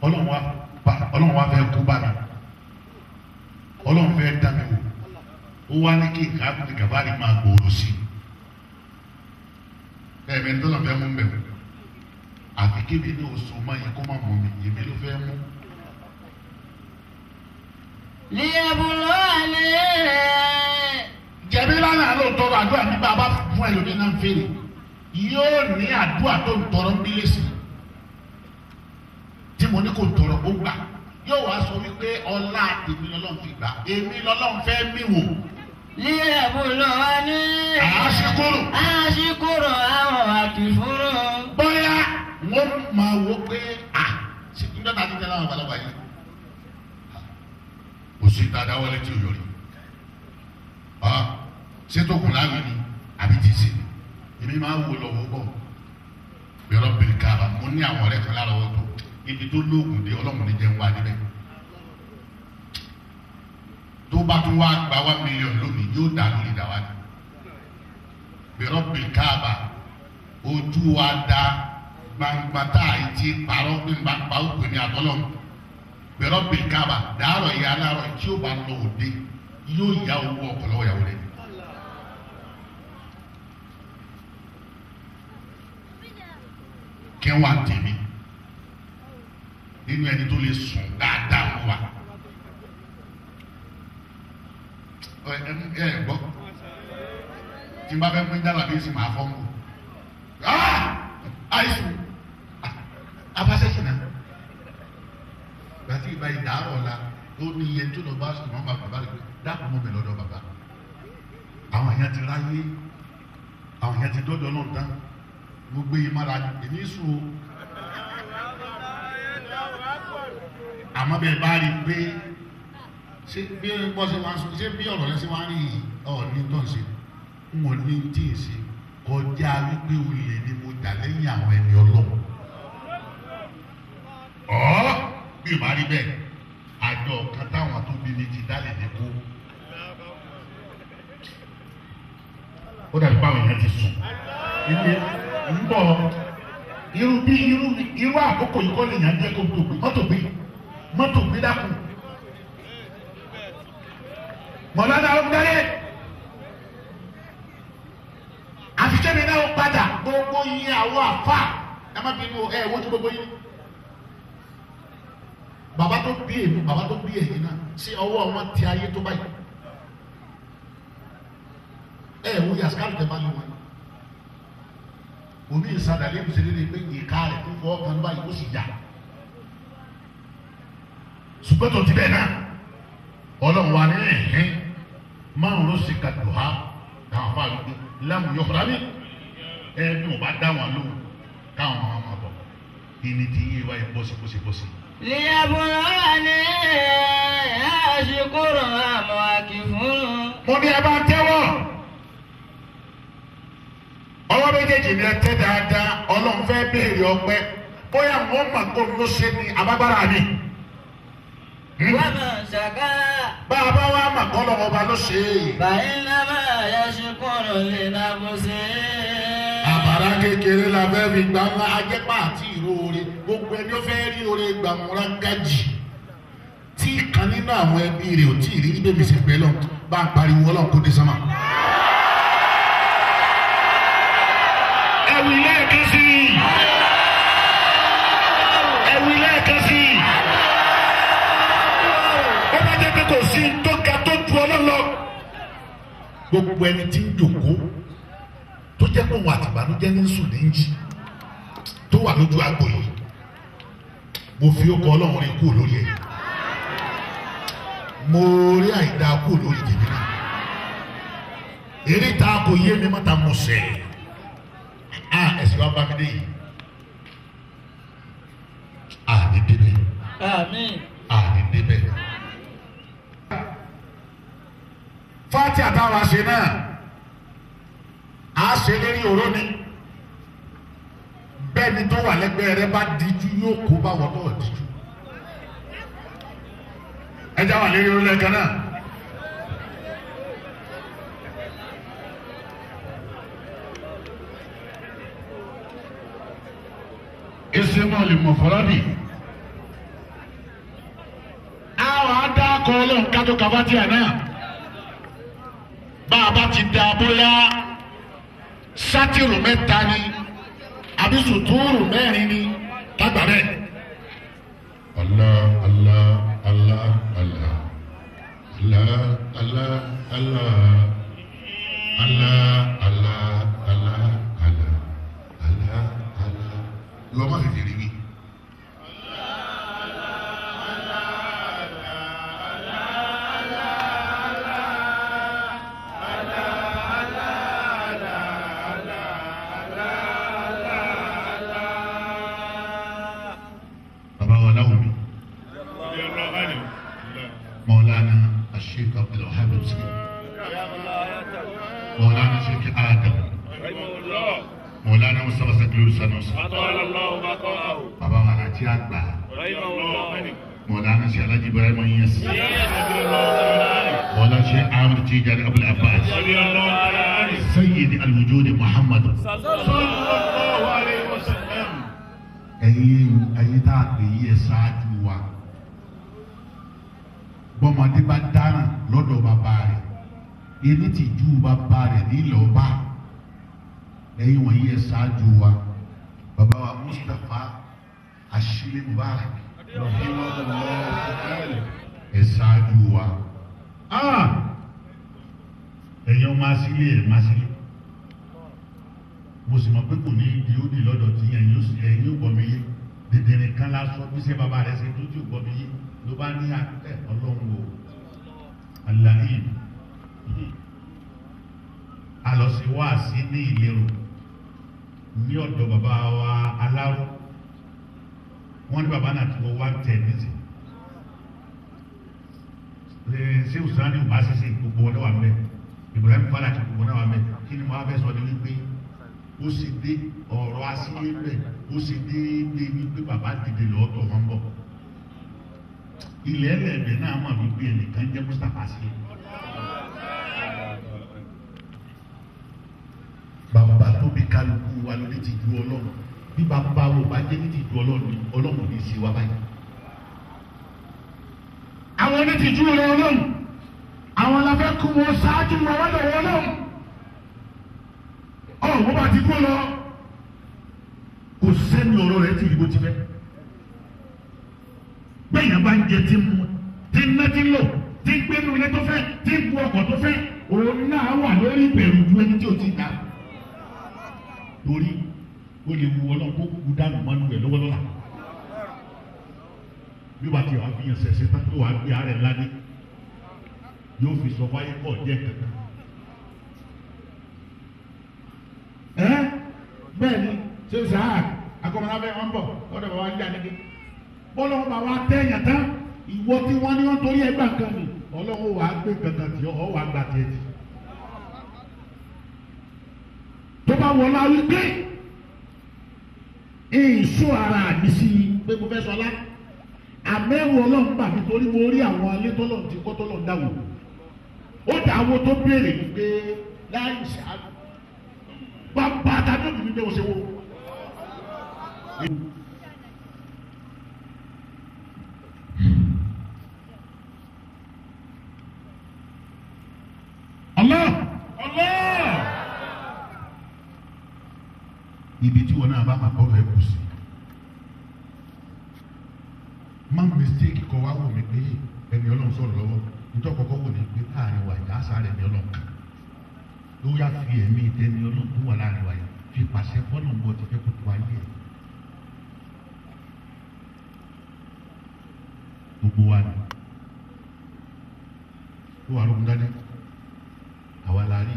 Ọlọ́run wa bá Ọlọ́run wa fẹ́ kú bá mi Ọlọ́run fẹ́ dá mi wò ó Ó wá ní kí nǹkan Abdul Gabari máa gbòòrò sí i. Ẹ̀mí tó lọ fẹ́ mú bẹ̀. Àfi kébì ní oṣù máa yẹ kó má mú mi, èmi ló fẹ́ mú. Liyabluwani. Jẹ̀bi lánàá ló tọrọ àdúrà ní bàbá fún ẹlòmíín náà ń fèrè. Yóò ní àdúrà tó ń tọrọ ń bílẹ̀ sí. Tí mo ní kò tọrọ ó gbà. Yóò wá sọ wípé ọlá èmi lọ́lọ́run fi gbà. Èmi lọ́lọ́run fẹ́ mí wò. Liyabluwani. Àṣekúrò. Àṣekúrò àwọn àkìfúrò. Bóyá wọ́n máa wo pé à ṣe ń dọ́ta ti tẹ́lẹ̀ àwọn àgbàlagbà yìí. Kò sí ìta dáwọ́lé tí ò yọrí. Ṣé tó kù láàrin ni àbí ti sè? Èmi máa wo lọ wo bọ̀. Bẹ̀rọ̀ bìrì káàbà mo ní àwọn ọ̀rẹ́ kan lára wọn tó ibi tó lóògùn dé ọlọ́run ní jẹun wá níbẹ̀. Tó bá tún wá gba 1 million lónìí yóò dà lórí ìdáwà ni. Bẹ̀rọ̀ bìrì káàbà ojú wa da gbangba tá a ti parọ́ bí n bá pa ó pè ní àtọ́lọ́. Bẹ̀rọ̀ bìrì káàbà dàárọ̀ ìyá aláàárọ̀ tí ó bá lọ òde yóò yá owó ọkọ̀ lọ́wọ́ ìyàwó rẹ̀. Kí wọ́n á tèmi nínú ẹni tó lè sùn dáadáa mú wa. Ẹ gbọ́ tí n bá fẹ́ pín jálà bí sì máa fọ́ mú. Àìsùn abáṣẹ́sì náà gbàtí ìbá ìdárọ̀ la ó ní iye tó lọ bá sùn mọ́ bàbá rẹ̀ pé dákun mọ́ mi lọ́dọ̀ bàbá. Àwọn èèyàn ti ráyé, àwọn èèyàn ti dọ́dọ̀ náà tán, mo gbé yín mára èmi sùn o. Àmọ́ bẹ́ẹ̀ bá rí i pé ṣé bí wọ́n ṣe wá ń sọ ṣé bí ọ̀rọ̀ rẹ ṣe wá ń rí ọ̀ ní tó ń ṣe n ò ní tí ì ṣe kọjá wípé olè ni mo dà lẹ́yìn àwọn ẹni ọlọ́run. Ọ̀ bí o bá rí bẹ́ẹ̀ àjọ kan táwọn tó bí mi ti dálẹ̀ ní kó. Ó dàbí báwọn èèyàn ti sùn. Ilé ń bọ̀ irú bí irú irú àkókò yìí kọ́ lè yàn jẹ́ kó gbé mọ́tò gbé mọ́tò gbé dákun. Mọ̀lánà ọ̀gbẹ́rẹ́ àfikẹ́mi náà ó padà gbogbo yín àwọn àfa ẹ má bínú ẹ wojú gbogbo yín. Bàbá tó bí èmi bàbá tó bí èyí náà sí ọwọ́ wọn ti ayé tó báyìí. Ẹ wo yasikalu tẹ bá lé wọn. Omi ìsadàlẹ́ ìbùsẹ̀lẹ̀ lè gbé ìka rẹ̀ tó fọ́ kan báyìí ó sì yà. Ṣùgbọ́n tó ti bẹ́ẹ̀ náà ọlọ́run wa ní ẹ̀hín márùn ló sì ka dùhà káwọn fà lóde lámù yọkọ̀rọ̀ mi ẹni ò bá dá wọn lóhùn káwọn máa ma bọ̀ ìní tí yé wáyé bọ́sí bọ́sí bọ́sí. Liyabluwani àṣekúrò àmọ́ àkìfúrò. Mo ní ẹ bá tẹ́wọ̀ ọwọ́ méjèèjì ni ẹ tẹ́ dáadáa ọlọ́run fẹ́ béèrè ọpẹ́ bóyá wọ́n mọ̀ kó ló ṣe ní abágbára mi. Wàmà ṣàkà. Bá a bá wá mà kọ́ lọ́wọ́ ọba ló ṣe é. Fàyínàmà yashkuru li nafsi. Àbàrà kékeré la fẹ́ fi gbà ńlá ajẹ́pà àti ìró oore gbogbo ẹni ó fẹ́ rí oore gbàmúra gájì tí kan nínú àwọn ẹbí rẹ̀ ò tí ì rí ní bèbè sí pẹ́ lọ bá ń pariwo ọlọ́run kó dé sánmà. Ẹ̀wì lẹ́ẹ̀kan sí i. Ẹ̀wì lẹ́ẹ̀kan sí i. Ó bá jẹ́ pé kò sí tó ga tó ju ọlọ́run lọ. Gbogbo ẹni tí ń jòkó tó jẹ́ pé òun àtìbànújẹ́ ní sùn ní jí tó wà lójú agbo yìí mo fi ó kọ ọlọ́run rí kúrò lórí ẹ̀ mo rí àìdá kúrò lórí tèmi náà eré ta kò yé mi mọ́ta mo sẹ̀ á ẹ̀sìn wa bá mi dé yìí àní débẹ̀. Àmín. Àní débẹ̀. Fati àtàwọn àṣẹ náà a ṣe lérí òró ni bẹ́ẹ̀ ni tó wà lẹ́gbẹ̀ẹ́ rẹ bá díjú yóò kó bá wọ́n náà díjú ẹ já wà lérí òró lẹ́ẹ̀kan náà. Ìsinmi lè mọ̀ fọlọ́dì. Àwọn adáko ọlọ́run kátó kabatíà náà. Bá a bá ti da bóyá sátìrù mẹ́ta ni àbí sùtúrù mẹ́rin ni kágbà bẹ́ẹ̀. Allah Allah Allah Allah Allah Allah Allah Allah Allah Allah Allah Allah Allah lọ́mọ tètè rí wí. Bàbá wa Láwùmí Mawlana Sheikh Abdul Wahab Muslim Mawlana Sheikh Adam Mawlana Mustafa Sakiru Sanusi Bàbá wa Alhaji Àgbà Mawlana Sheikh Alhaji Ibrahim Inyas Mawlana Sheikh Ahmad Tijani Abul Abbas Sayyid al-Wujud Muhammad Sallallahu alayhi wa sallam. Ẹ̀yin ẹ̀yin tá a pè yí ẹ ṣáájú wa bọ́mọdé bá dáràn lọ́dọ̀ bàbá rẹ̀ inú ti ju bàbá rẹ̀ nílẹ̀ ọba ẹ̀yin wọ̀nyí ẹ ṣáájú wa bàbá wa Mustapha Ashile Mubarak ẹ ṣáájú wa ẹ̀yin ọmọ asílẹ̀ ẹ̀ má sílẹ̀ mo sì mọ̀ pé kò ní di ó di lọ́dọ̀ tí ẹ̀yin yóò gbọ́ mi yé dèdèrè kan la sọ bí sẹ́ bàbá rẹ̀ ṣe tó tí ò gbọ́ mi yé ló bá ní àtẹ ọlọ́run o aláì a lọ sí wáàsí ní ìlérò ní ọ̀dọ̀ bàbá wa aláró wọ́n ní bàbá náà ti wọ 110 nísì ṣé usani ò bá ṣiṣẹ́ gbogbo wọn náà wà mẹ́ Ibrahim Fada ti gbogbo náà wà mẹ́ kí ni mo wá fẹ́ sọ ni wípé ó sì dé ọ̀rọ̀ asílẹ̀ bẹ́ẹ̀ ó sì déédéé wípé bàbá dìde lọ́tọ̀ wọn bọ̀ ilẹ̀ ẹlẹ́dẹ̀ náà mọ̀ wípé ẹnìkan jẹ́ Mustapha sí. Bàbá tó bí kálukú wa ló ní ti ju Ọlọ́run bí bàbá wo bá jẹ́ ní ti ju Ọlọ́run ni Ọlọ́run ní í ṣe wa báyìí. Àwọn onítìjú rẹ Ọlọ́run àwọn la fẹ́ kó wọn ṣáájú wọn wọ́n lọ́wọ́ Ọlọ́run ọ̀hún bá ti kó lọ kò sẹ́ni ọ̀rọ̀ rẹ̀ ti ìbò ti fẹ́. Bẹ́ẹ̀ni bá ń jẹ tí ń mu tí ń ná tí ń lò tí ń gbénu ilé tó fẹ́ tí ń bu ọkọ̀ tó fẹ́ òun náà wà lórí ìbẹ̀rù ju ẹni tí ò ti dà. Torí ó lè wu Ọlọ́run kó kú dànù mọ́nú rẹ̀ lọ́wọ́lọ́la. Bí wàá ti wàá fi yàn sẹ̀sẹ̀ tán tó wàá gbé ààrẹ ńlá dé yóò fi sọ fáyé pọ̀ jẹ́ kankan. Ẹ́ bẹ́ẹ̀ ni ṣé sáà akọmọlábẹ́ wọn bọ̀ lọ́dọ̀ bàbá ń jà níbi bọ́lọ́wọ́ bá wa tẹ̀yàn tán ìwọ tí wọ́n ní wọ́n torí ẹgbà kan nì Ọlọ́run wàá gbé kankan tí ọ wàá gbà tiẹ̀ tì. Tó bá wọlé ayé gbé èso ara mi sí i pé mo fẹ́ sọlá àmẹ́wò Ọlọ́run bà mí torí mo rí àwọn alẹ́ tọ́lọ́run ti kọ́ tọ́lọ́run dáwò ó dà àwọn tó béèrè wípé láì ṣáà bàbá tàbí òbí mi bẹ́ẹ̀ wọ́n ṣe wò. Allah Allah. Ibi tí wọn náà bá máa kọ́ fẹ́ kù sí. Má mistake kọ wá wò mí pé ẹni Ọlọ́run sọ̀rọ̀ lọ́wọ́ nítorí kọ́kọ́ wò ní pé láàrin wa ìyá sáré ẹni Ọlọ́run kan. Ló yá fi ẹ̀mí tẹni Ọlọ́run tó wà láàrin wa yìí fi pàṣẹ fọ́nà ń bọ̀ ti fẹ́ kó tó ayé ẹ̀. Gbogbo wa ni. Ó wà lókun dání. Àwa la rí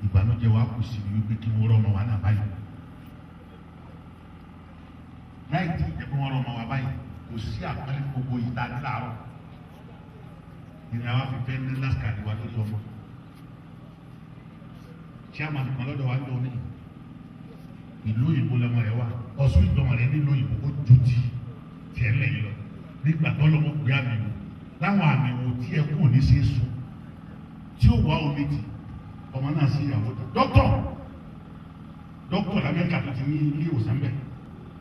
ìbànújẹ́ wa kù sí wípé kí wọ́n rọ́ ọmọ wa náà báyìí. Láì tí ìjẹ́ kí wọ́n rọ́ ọmọ wa báyìí kò sí àpẹẹrẹ gbogbo yìí tá a ní láàárọ̀. Ìrìn àwa fi fẹ́ ní last card wa lórí ọmọ. Chairman kan lọ́dọ̀ wa ń lọ ní ìlú òyìnbó lọmọ rẹ̀ wá ọ̀sùn ìjọba rẹ̀ nílùú òyìnbó ó ju ti tiẹ̀ lẹ́yìn lọ nígbà tó lọ́mọ gbé àmì wò láwọn àmì wò tí ẹ kú ní ṣe é sùn tí ó wà omi tì ọmọ náà sí ìyàwó tán dókítọ̀ dókítọ̀ lamẹ́ríkà tó ti ní ilé ìwòsàn bẹ̀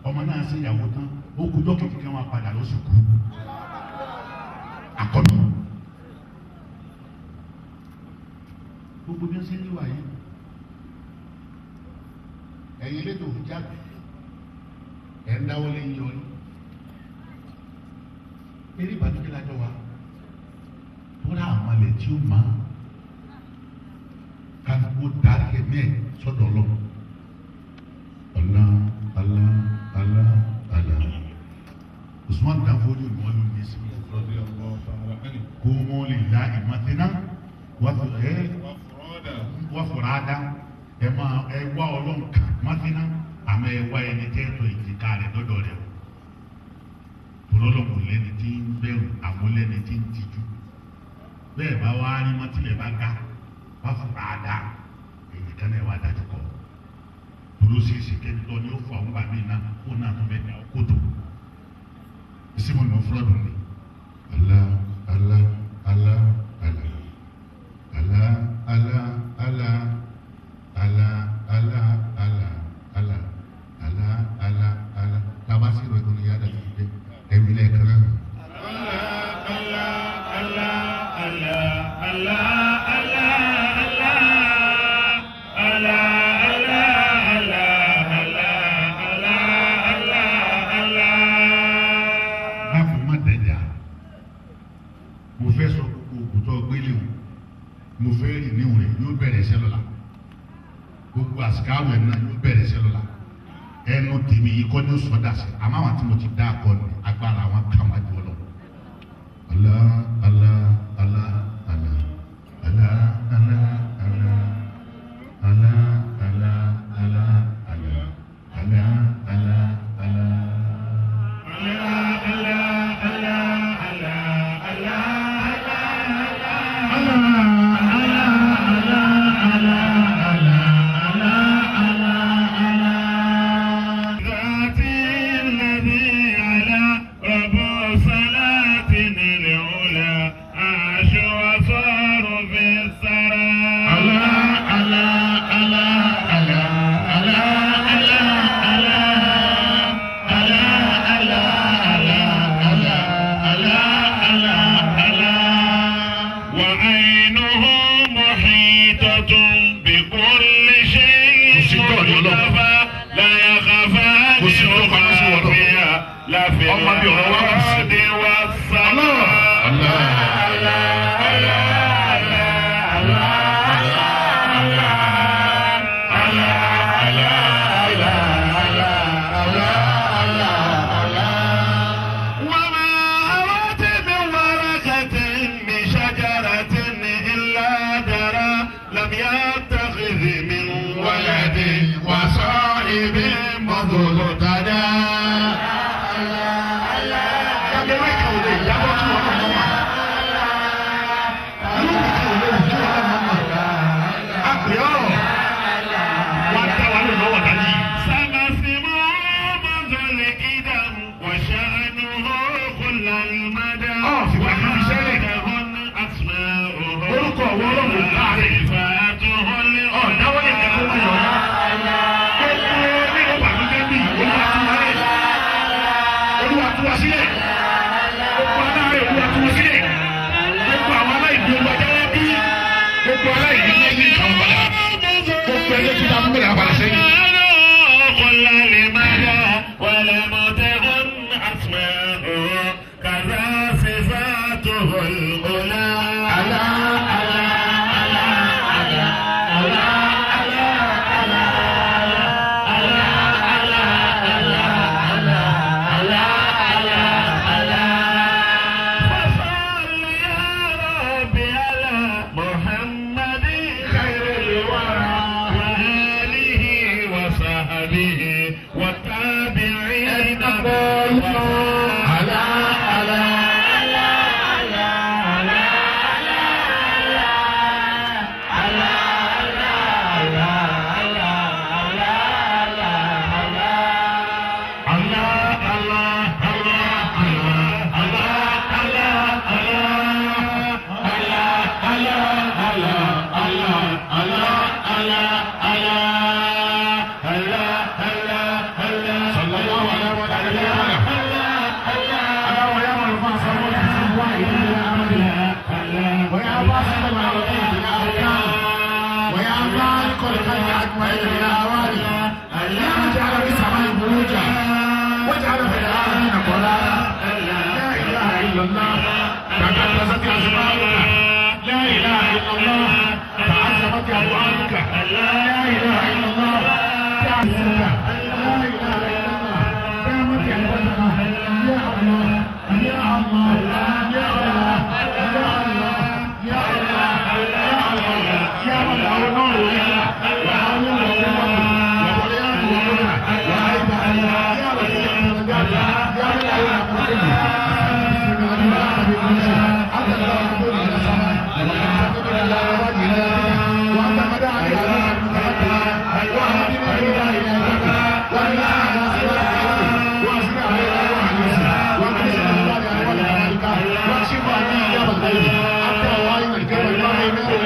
ọmọ náà sí ìyàwó tán ó kú dókítà kí wọ́n padà ló sì kú àkọ́bí. Gbogbo bí wọ́n ṣe ń rí wàyí. Ẹ̀yin elétò òfin jáde. Ẹ̀ ń dáwọ́ lé yín yọrí. Eré ìbànújẹ́ la jọ wa. Tóra àwọn ilẹ̀ tí ó máa kálukú darí ẹ̀mí ẹ̀ sọ́dọ̀ Ọlọ́run. Allah Allah Allah Allah. Usman Dan Fodio ni wọ́n ló ní sí. Kó wọ́n lè la ìmọ̀tẹ́ná wọ́n fọ̀rọ̀ á dá ẹ máa ẹ wá Ọlọ́run kan mọ́tẹ́ná àmọ́ ẹ wá ẹni tẹ́ tó ìjìká rẹ̀ dọ́dọ̀ rẹ̀ o. Tòlọ́lọ́mù lẹ́ni tí ń bẹ̀rù àwọn lẹ́ni tí ń tijú. Bẹ́ẹ̀ bá wá rí mọ́tílẹ̀ bá ga wá fọ̀rọ̀ á dá èyí kan náà wá dájú kọ́. Tòló ṣe é ṣe kẹ́ni lọ ni ó fọ àwọn bàmí náà kó náà tó fẹ́ dà ó kótó. Ìsìnkú ni mo fúlọ́dù mi. Allah Allah Allah Allah Allah Allah Allah Allah Allah Allah Allah Allah Allah Allah labasi rẹ̀ tó ní yára ti dé ẹ̀mí lẹ́ẹ̀kan náà. Allah Allah Allah Allah Allah Allah Allah Allah Allah Allah Allah. Láàfin má dẹjà, mo fẹ́ sọ gbogbo òkútọ́ gbélé o, mo fẹ́ rìn níwọ̀n rẹ̀ yóò bẹ̀rẹ̀ iṣẹ́ lọ́la. Gbogbo àsìkáwẹ̀ náà yóò bẹ̀rẹ̀ iṣẹ́ lọ́la. Ẹnu tèmi yìí kọ́ ní ó sọ́dà sí, àmọ́ àwọn tí mo ti dá akọ ni agbára àwọn kà wá jù ọ lọ. Allah Allah Allah Allah Allah Allah Allah Allah Allah Allah Allah Allah Allah Allah. ذات الذي على رب صلاة العلا عاش وصار في الثرى. Allah Allah Allah Allah Allah Allah Allah Allah Allah Allah Allah Allah Allah. وعينه محيطة بكل شيء مصطفى لا يخفى خافية لا في الأرض والسماء. Allah الله وما هوت من ورقة من شجرة إلا درى لم يتخذ من ولد وصاحب مضلتنا. Ewé kan ò lè jábọ́ kí wọ́n náà mọ̀. Lóògùn kan ò lè wù kí wọ́n náà mọ̀. A pè ọ́, wá dá wa lò lọ́wọ́ dájú. سمسمه منذ القدم وشأنه كل المدى. Ọ̀ fìgbà kan fi sẹ́lẹ̀. أسماؤه Orúkọ ọ̀wọ́ Ọlọ́run láàrin. صفاته Ọ̀ dáwọ́ lè jẹ́ kó má yọ̀ ọ́. Gbogbo nínú bàbújẹ́ bí Olúwa tú wa lẹ̀. Olúwa tú wa sílẹ̀. Gbogbo aláàárẹ̀ Olúwa tú wa sílẹ̀. Gbogbo àwọn aláìní Olúwa jáwọ́ bí. Gbogbo aláìní lẹ́yìn ìkàwé padà. Gbogbo ẹgbẹ́ tí ta fún bẹ̀rẹ̀ àpàdà sẹ́yìn. كل المدى ولم تكن أسماؤه كذا صفاته الأولى. فصل يا ربي على محمد خير الورى وآله وصحبه والتابعين. Àlá àlá. Allah Allah Allah Allah Allah Allah Allah Allah Allah Allah Allah Allah Allah Allah Allah. Sallallahu alaihi wa sallam. سخر الخلق أجمعين إلى أوانه، يا من جعل في السماء بروجا وجعل في الأرض قرارا. لا إله إلا الله، تقدست أسماؤك. لا إله إلا الله، تعظمت أفعالك. لا إله إلا الله، تعزك. لا إله إلا الله، دامت عبادتنا. يا الله يا الله يا الله يا الله يا الله يا الله يا من له نور وحول وقوة وبريان وقدرة وهيبة.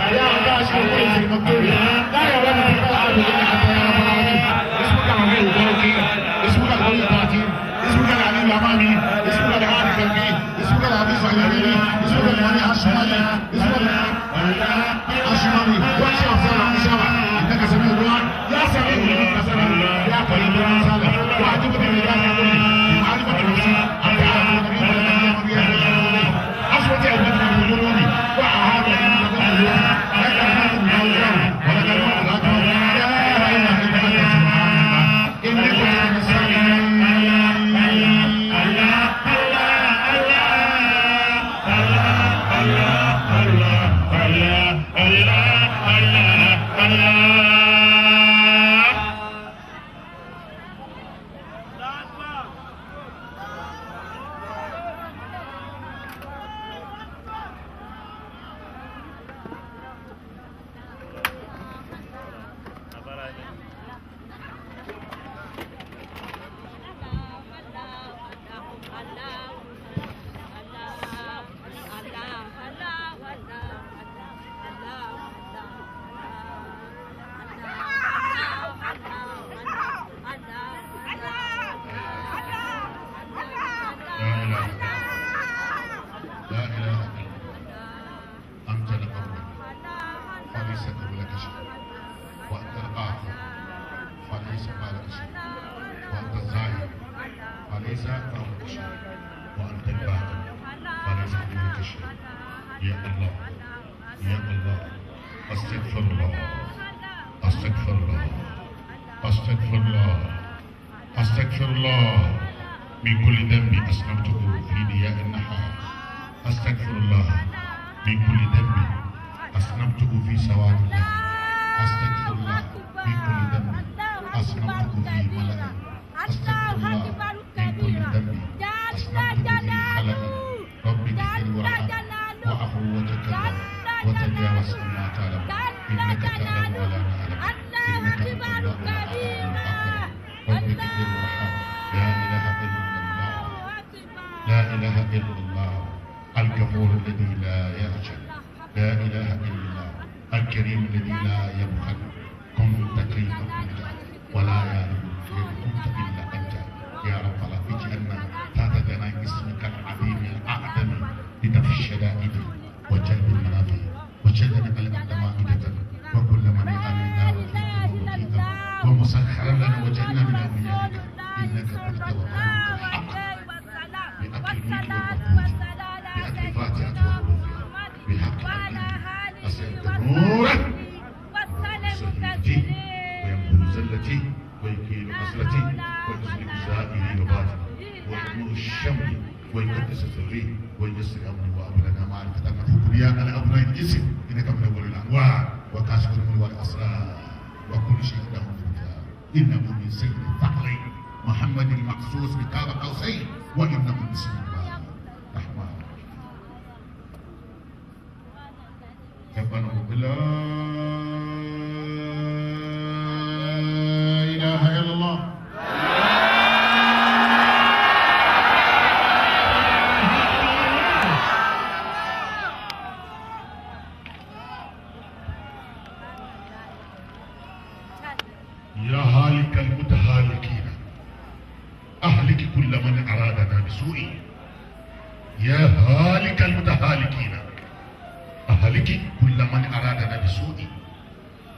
يا رفيع الدرجات، يا من له نقمته.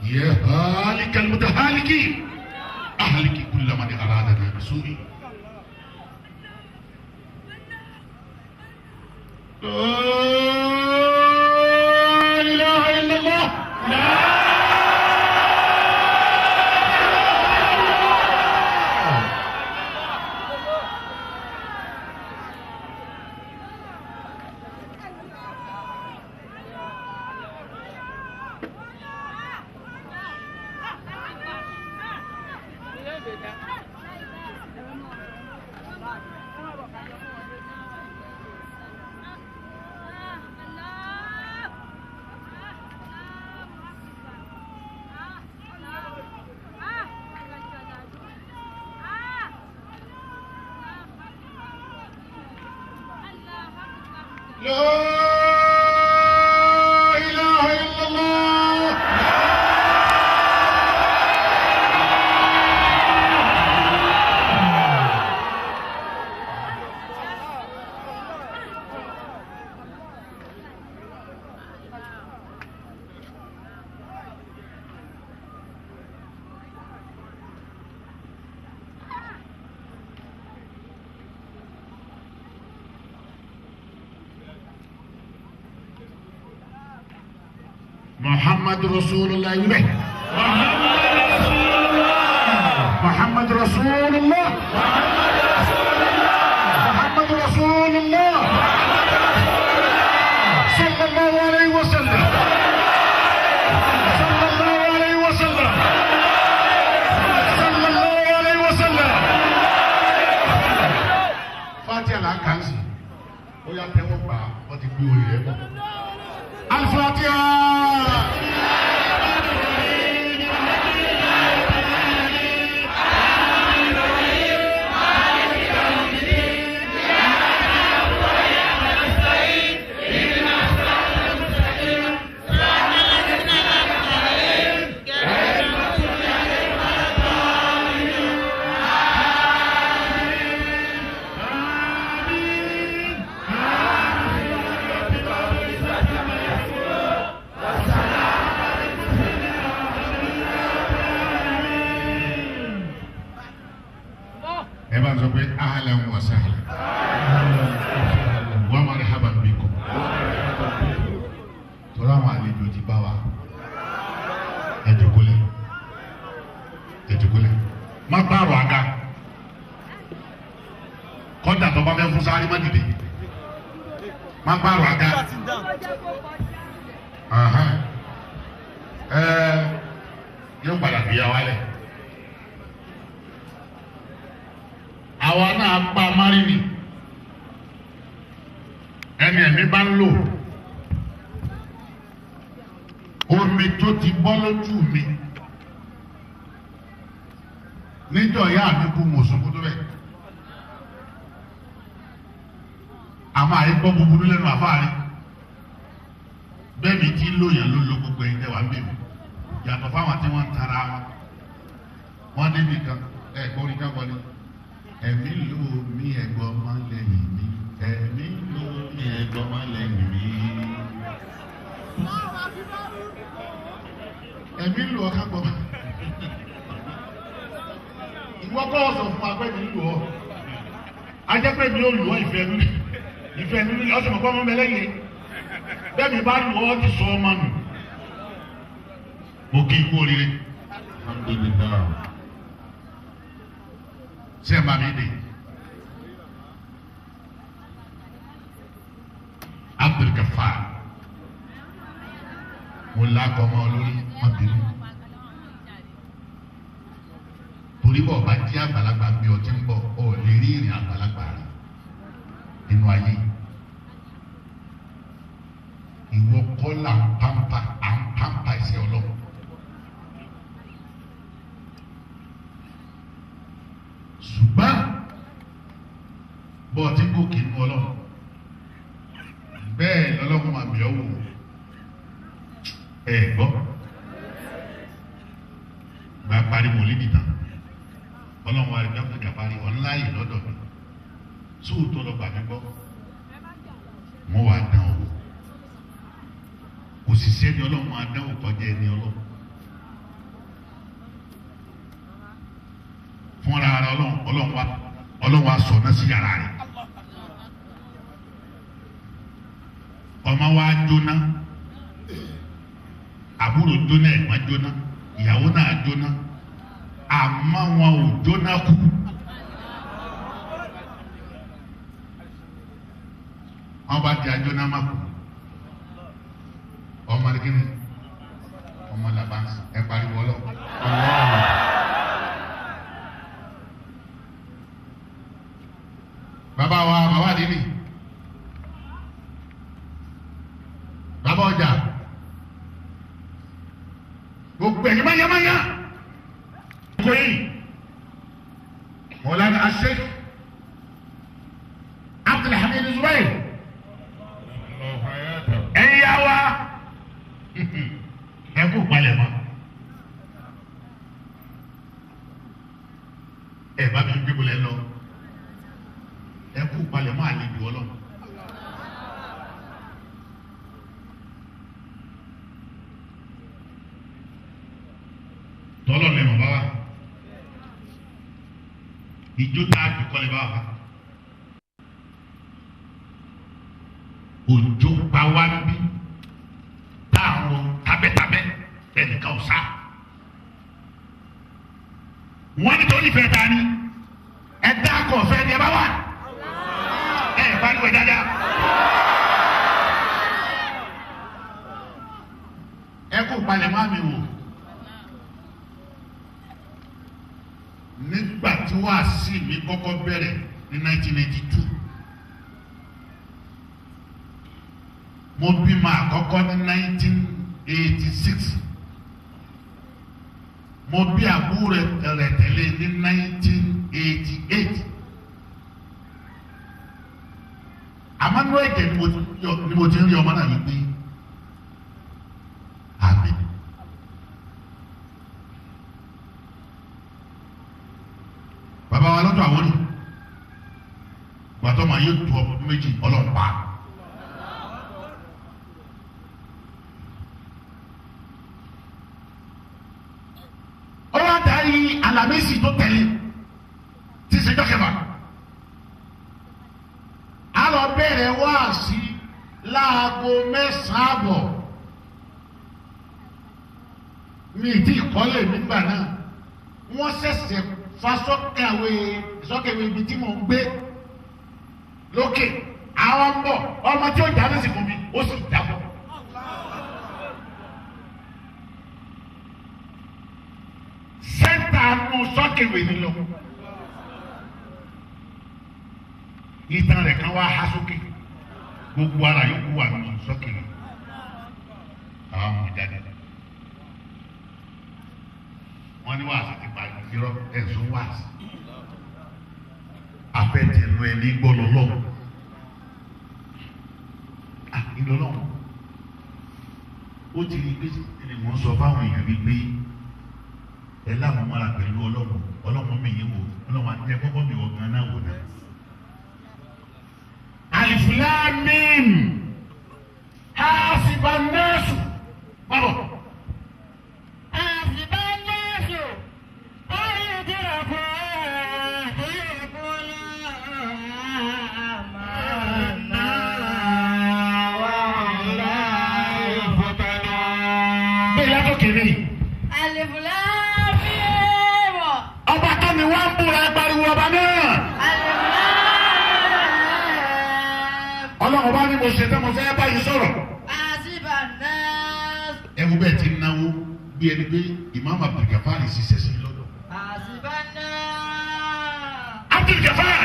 يا هالك المتهالكين أهلك كل من أرادنا بسوء. لا إله إلا الله. لا لا إله إلا الله. محمد رسول الله. محمد رسول الله. محمد رسول الله صلى الله عليه وسلم. صلى الله عليه وسلم. صلى الله عليه وسلم. Fatiha la kàn sí. Ó yá tẹ́wọ́ gbà wọ́n ti gbé orí rẹ̀ bọ̀. Al-Fatiha. Ẹ bá ń sọ pé ahlan wa sahlan wa marhaban bikum. Tọ́lá àwọn àlejò ti bá wa. Ẹ jókòólẹ̀, ẹ jókòólẹ̀. Má pààrọ̀ àga. Kọ́ńtà tó bá fẹ́ fún sáré má dìde. Má pààrọ̀ àga. Ẹ yóò padà fi yà wálẹ̀. Àwa náà pa márìnì ẹni ẹ̀mí bá ń lò omi tó ti bọ́ lójú mi níjọ́ ìyá mi kú mọ̀sùnkú tó bẹ̀. Àmọ́ àyíkọ́ búburú lẹ́nu àfáàrí bẹ́ẹ̀ mi ti lóyàn ló lo gbogbo ẹ̀yin tẹ́wàá ń bèbè yàtọ̀ fáwọn tí wọ́n ń tara wọn wọ́n débi kan ẹ̀ kórìí ká wọlé. Ẹ̀mí ló mi ẹ̀gbọ́n máa lẹ́yìn mi. Ẹ̀mí ló mi ẹ̀gbọ́n máa lẹ́yìn mi. Ẹ̀mí lò ọ́ ká gbọ́. Ìwọ kọ́ ọ̀sán fún wa pé mi lò ọ́. Ajẹ́pẹ́ mi ò lò ọ́ ìfẹ́ mi. Ìfẹ́ mi ọ̀sẹ̀ mọ̀ pé ọmọ mi lẹ́yìn. Bẹ́ẹ̀ mi bá lò ọ́ ti sọ ọmọ nù. Mo kí ikú oríire. Alhamdulillah. Ṣé ẹ máa mi dé? Abdul Gafar. Mo lakọ ọmọ olórí má bínú. Torí bọ̀ bá jẹ́ àgbàlagbà bí ọtí ń bọ̀, ọ̀ lè rí ìrìn àgbàlagbà rẹ̀ nínú ayé. Ìwọ kọ́ là ń pampa, à ń pampa ẹsẹ̀ ọlọ́run. Ṣùgbọ́n bọ́ ọtí gòkè nínú ọlọ́run bẹ́ẹ̀ lọ́lọ́run máa bẹ̀ ọ́ wò ẹ gbọ́ gba parí mòlídì tán ọlọ́run wa rí Áfíríkà parí ọ̀nláyè lọ́dọ̀ mi sóòótọ́ lọ gbà mí gbọ́ wọ́n wàá dán o wò kò sì sẹ́ni ọlọ́run máa dánwò kọjá ẹni ọlọ́run. Fúnra ara Ọlọ́run wa Ọlọ́run wa sọ náà sí yàrá rẹ̀. Ọmọ wa jóná, àbúrò jóná, ẹ̀gbọ́n jóná, ìyàwó náà jóná, àmọ́ wọn ò jóná kú. Wọn bá di ajóná má kú. Ọmọ ní kíni? Ọmọ làbánsì ẹ pariwo lọ. Bàbá wa bàbá àdínì, bàbá ọjà, gbogbo ẹ̀yin mayamaya kòyìn Mawlana Sheikh Abdulhamid Zubair, ẹ̀yin yá wa ẹ kú palẹ̀ mọ́. Ẹ bá mi gbé bolẹ̀ lọ, ẹ kú palẹ̀ mọ́ àlejò Ọlọ́run. Tọ́lọ̀ lè mọ̀ bá wa ìjó tá a jù kọ́ lè bá wa òjò pa wá bí táwọn tabẹ́tabẹ́ ẹnìkan ò sá. Wọ́n ní torí ìfẹ́ ta ni ẹ dá akọ̀ ọ̀fẹ́ ni ẹ bá wà ẹ bá ní wẹ̀ dáadáa. Ẹ kó palẹ̀ má mi wò. Nígbà tí wàásì mi kọ́kọ́ bẹ̀rẹ̀ ní 1982, mo bímọ àkọ́kọ́ ní 1986, mo bí àbúrò rẹ̀ tẹ̀lé ní 1988. Àmọ́ nínú ẹ̀jẹ̀ ni mo ti ń rí ọmọ náà wípé àmín. Bàbá wa lọ́dọ̀ àwọn ni gbàtọ́ màá yóò tu ọmọ méjì ọlọ́pàá. Ọwọ́ àtàrí Alámísì tó tẹ̀lé tí ṣe jọ́kẹ́fà. A lọ bẹ̀rẹ̀ wáàsí láago 9:30. Mi ì tí ì kọ́lé nígbà náà. Wọ́n ṣẹ̀ṣẹ̀ fa sọ́kẹ̀wé ibi tí mò ń gbé lókè. Àwọn ń bọ̀, ọmọ tí ó jáde sí fún mi ó sì jábọ̀. Sẹ́ńtà nu sọ́kẹ̀wé ni lọ. Ìtàn rẹ̀ kan wá há sókè, gbogbo ara yòókù wà nù sọ́kẹ̀wé. Àwọn ọmọ jáde wọ́n ní wàásù ti parí, irọ́ ẹ̀sùn wàásù. Afẹ́tẹ̀nu ẹni gbọ́ lọ́lọ́wọ́. Ìlọ́lọ́wọ́. Ó ti rí pé ẹni mò ń sọ fáwọn èèyàn wípé ẹ láwọn mọ́ra pẹ̀lú Ọlọ́run, Ọlọ́run mi yín wò, Ọlọ́run àti ẹ kọ́kọ́ mi wọ̀ gan-an náà wò náà. Alif Lam Mim hasiba an-nasu bábọ̀. Ọba tó ni wọ́n ń búra pariwo ọba náà. Ọlọ́run bá ní mo ṣe tán, mo fẹ́ báyìí sọ̀rọ̀. Ẹ wo bẹ́ẹ̀ ti ń náwó bí ẹni pé Imam Abdulgafar ṣiṣẹ́ sí lọ́dọ̀. Abdulgafar.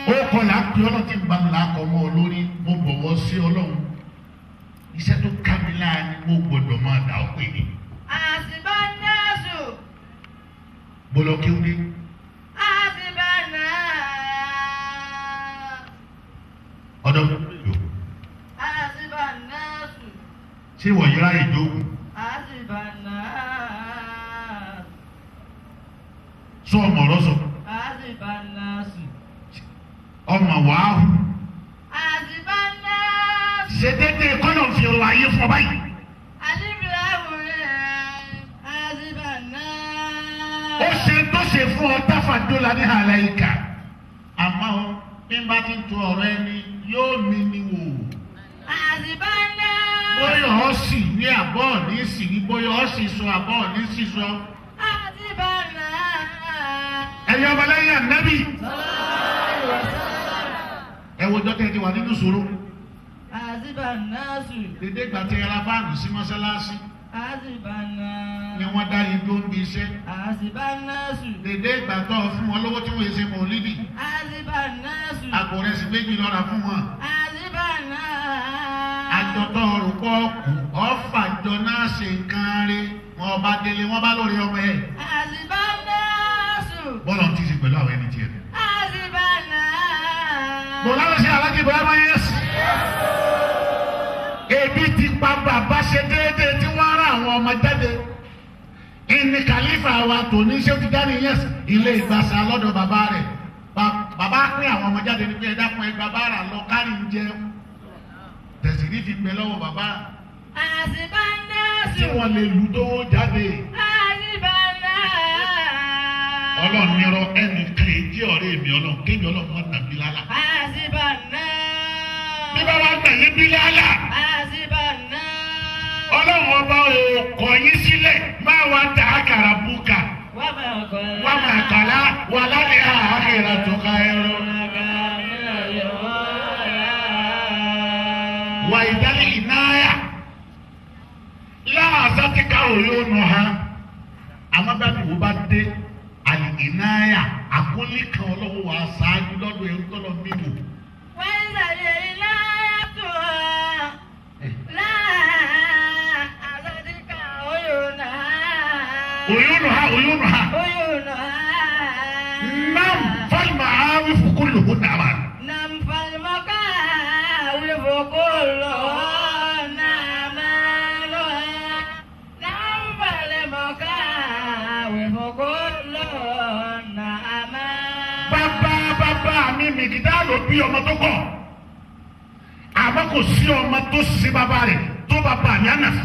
Ó kọ́ là á pè ọlọ́run tí ń bá mi là á kọ́ ọmọ olórí, mo bọ̀wọ̀ sí Ọlọ́run. Iṣẹ́ tó ká mi lára ni mo gbọ́dọ̀ máa dà ó pè ní. Mo lọ kí ó dé. Ọ̀dọ̀ yòó. Ṣé ìwọ yìí ráyè jókòó? Sọ ọmọ ọ̀rọ̀ sọ. Ọmọ wàá hù. Ṣe déédéé kọ́nà fi ọrọ̀ ayé fún ọ báyìí. fún ọ táfàdúrà ní àlàyé àmọ́ bí n bá ti tó ọ̀rọ̀ ẹni yóò mi ni wò. Àzìbánná. Bóyá ọ sì ní àbọ̀ ní sì ní bóyá ọ sì sọ àbọ̀ ní sì sọ. Àzìbánná. Ẹ̀yin ọmọlẹ́yìn ànábì. Ẹ wo jọ́kẹ́ ti wà nínú ìṣòro. Àzìbánná sùn. Dédé ìgbà tí ẹ ra fáànù sí mọ́ṣáláṣí. Àzìbánná. Ni wọ́n dá igbó ń bi iṣẹ́. Àzìbánná sùn. Dédé ìgbà tó fún wọn lówó tí wọ́n ṣe mọ̀lídì. Àzìbánná sùn. Àpò rẹ̀ sì méjì lọ́ra fún wọn. Àzìbánná. Àjọtọ̀ ọ̀rùkọ́ kù ọ̀fàjọ náà ṣe nǹkan rí wọn bá délé wọn bá lórí ọmọ ẹ̀. Àzìbánná sùn. Bọ́lá ti ṣe pẹ̀lú àwọn ẹni tiẹ̀. Àzìbánná. Bọ̀lá ló ṣe alájí Ibrahim Ayes. Ebi ti pa bàbá ṣe déédéé tí wọ́n rán àwọn ọmọ jáde. Ìní kàlífà wa tòní ṣé ó ti dání yẹn ilé ìgbàsá lọ́dọ̀ bàbá rẹ̀. Bàbá pín àwọn ọmọ jáde ní pé ẹ dákun ẹ gba bára lọ kárí ń jẹun. Tẹ̀sírí fi gbẹ lọ́wọ́ bàbá. Àzìbánná Tí sùn. wọ́n lè lù tó jáde. Àzìbánná. Ọlọ́run nírọ̀ ẹnìkan èjì ọ̀rẹ́ mi ọlọ́run kémi ọlọ́run mọ́ nàbí lálá. Àzìbánná. Bí bá wá gbà yín bí lálá. Àzìbánná. Ọlọ́run ọba ò kọ̀ yín sílẹ̀ máa wá ta àkàrà bùkà. Wà máa kọ̀lá. Wà máa kàlá wà lálẹ́ àkàrà tó ká ẹrọ. Wà ìdálẹ́ ìnáyà. Láàṣà ti ká òye ọ̀nà ha. Àmọ́ bá mi wò bá dé àlè ìnáyà àkólé kan ọlọ́wọ́ wa ṣáájú lọ́dọ̀ ẹrú tọ́lọ́ mi wò. Òyònù ha òyònù ha. Nam falma awifu kulluhu nàmà. Bàbá bàbá mi mìgídá ló bí ọmọ tó kọ̀. Àmọ́ kò sí ọmọ tó ṣe bàbá rẹ̀ tó bàbá mi ànàfà.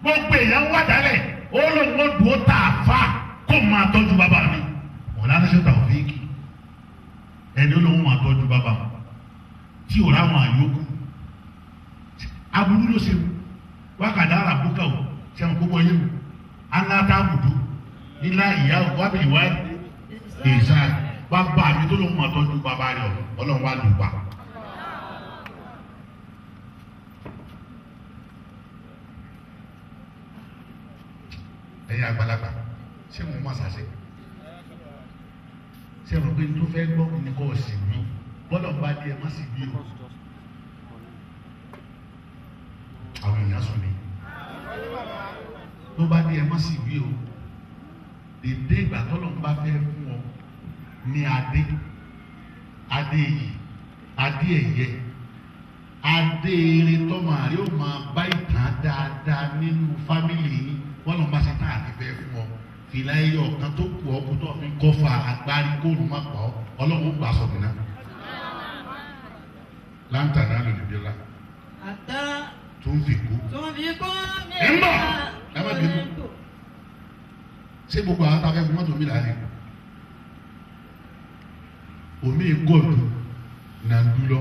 Gbogbo èèyàn wà dálẹ̀ ó lóun ó dùn ó tà á fà kó máa tọ́jú bàbá mi. Wọ́n lánàá ṣe tàwọ́fíìkì. Ẹni ó lóun máa tọ́jú bàbá wọn. Tí ò ráwọn àyókù. Aburú ló ṣe wákàtí àràbùkà ò ṣẹ́wọ̀n gbogbo yẹn o. Aláta àbùdú nílá ìyá wábì wá ìsá bàbá mi tó lóun máa tọ́jú bàbá rẹ̀ ọlọ́run wá lù pa. Ẹ̀yin àgbàlagbà ṣé mo máa ṣàṣe? Ṣé mo pé tó fẹ́ gbọ́ ní kò sì wí? Bọ́lọ̀ bá dé ẹ má sì wí o. Àwọn èèyàn sùn ni. Tó bá dé ẹ má sì wí o. Dèdè ìgbà tọ́lọ̀ ń bá fẹ́ fún ọ ní adé, adé yìí, adé ẹ̀yẹ, adé eré tọ́mọ àrí ó máa bá ìtàn dáadáa nínú fámìlì yìí bọ́lọ̀ ń bá ṣe tán àti fẹ́ fún ọ. Fìlà ẹyọ kan tó kù ọ́ kó tó fi kọ́fà agbárí kóòrùn má pa ọ́ ọlọ́run ó gbà sọ̀rọ̀ náà. Láǹtà náà lò níbi ọlá tó ń fi kú. Ẹ ń bọ̀ ẹ má bínú. Ṣé gbogbo àwọn tá a fẹ́ fún mọ́tò mi là ní? Omi gọ́ọ̀dù nàndú lọ.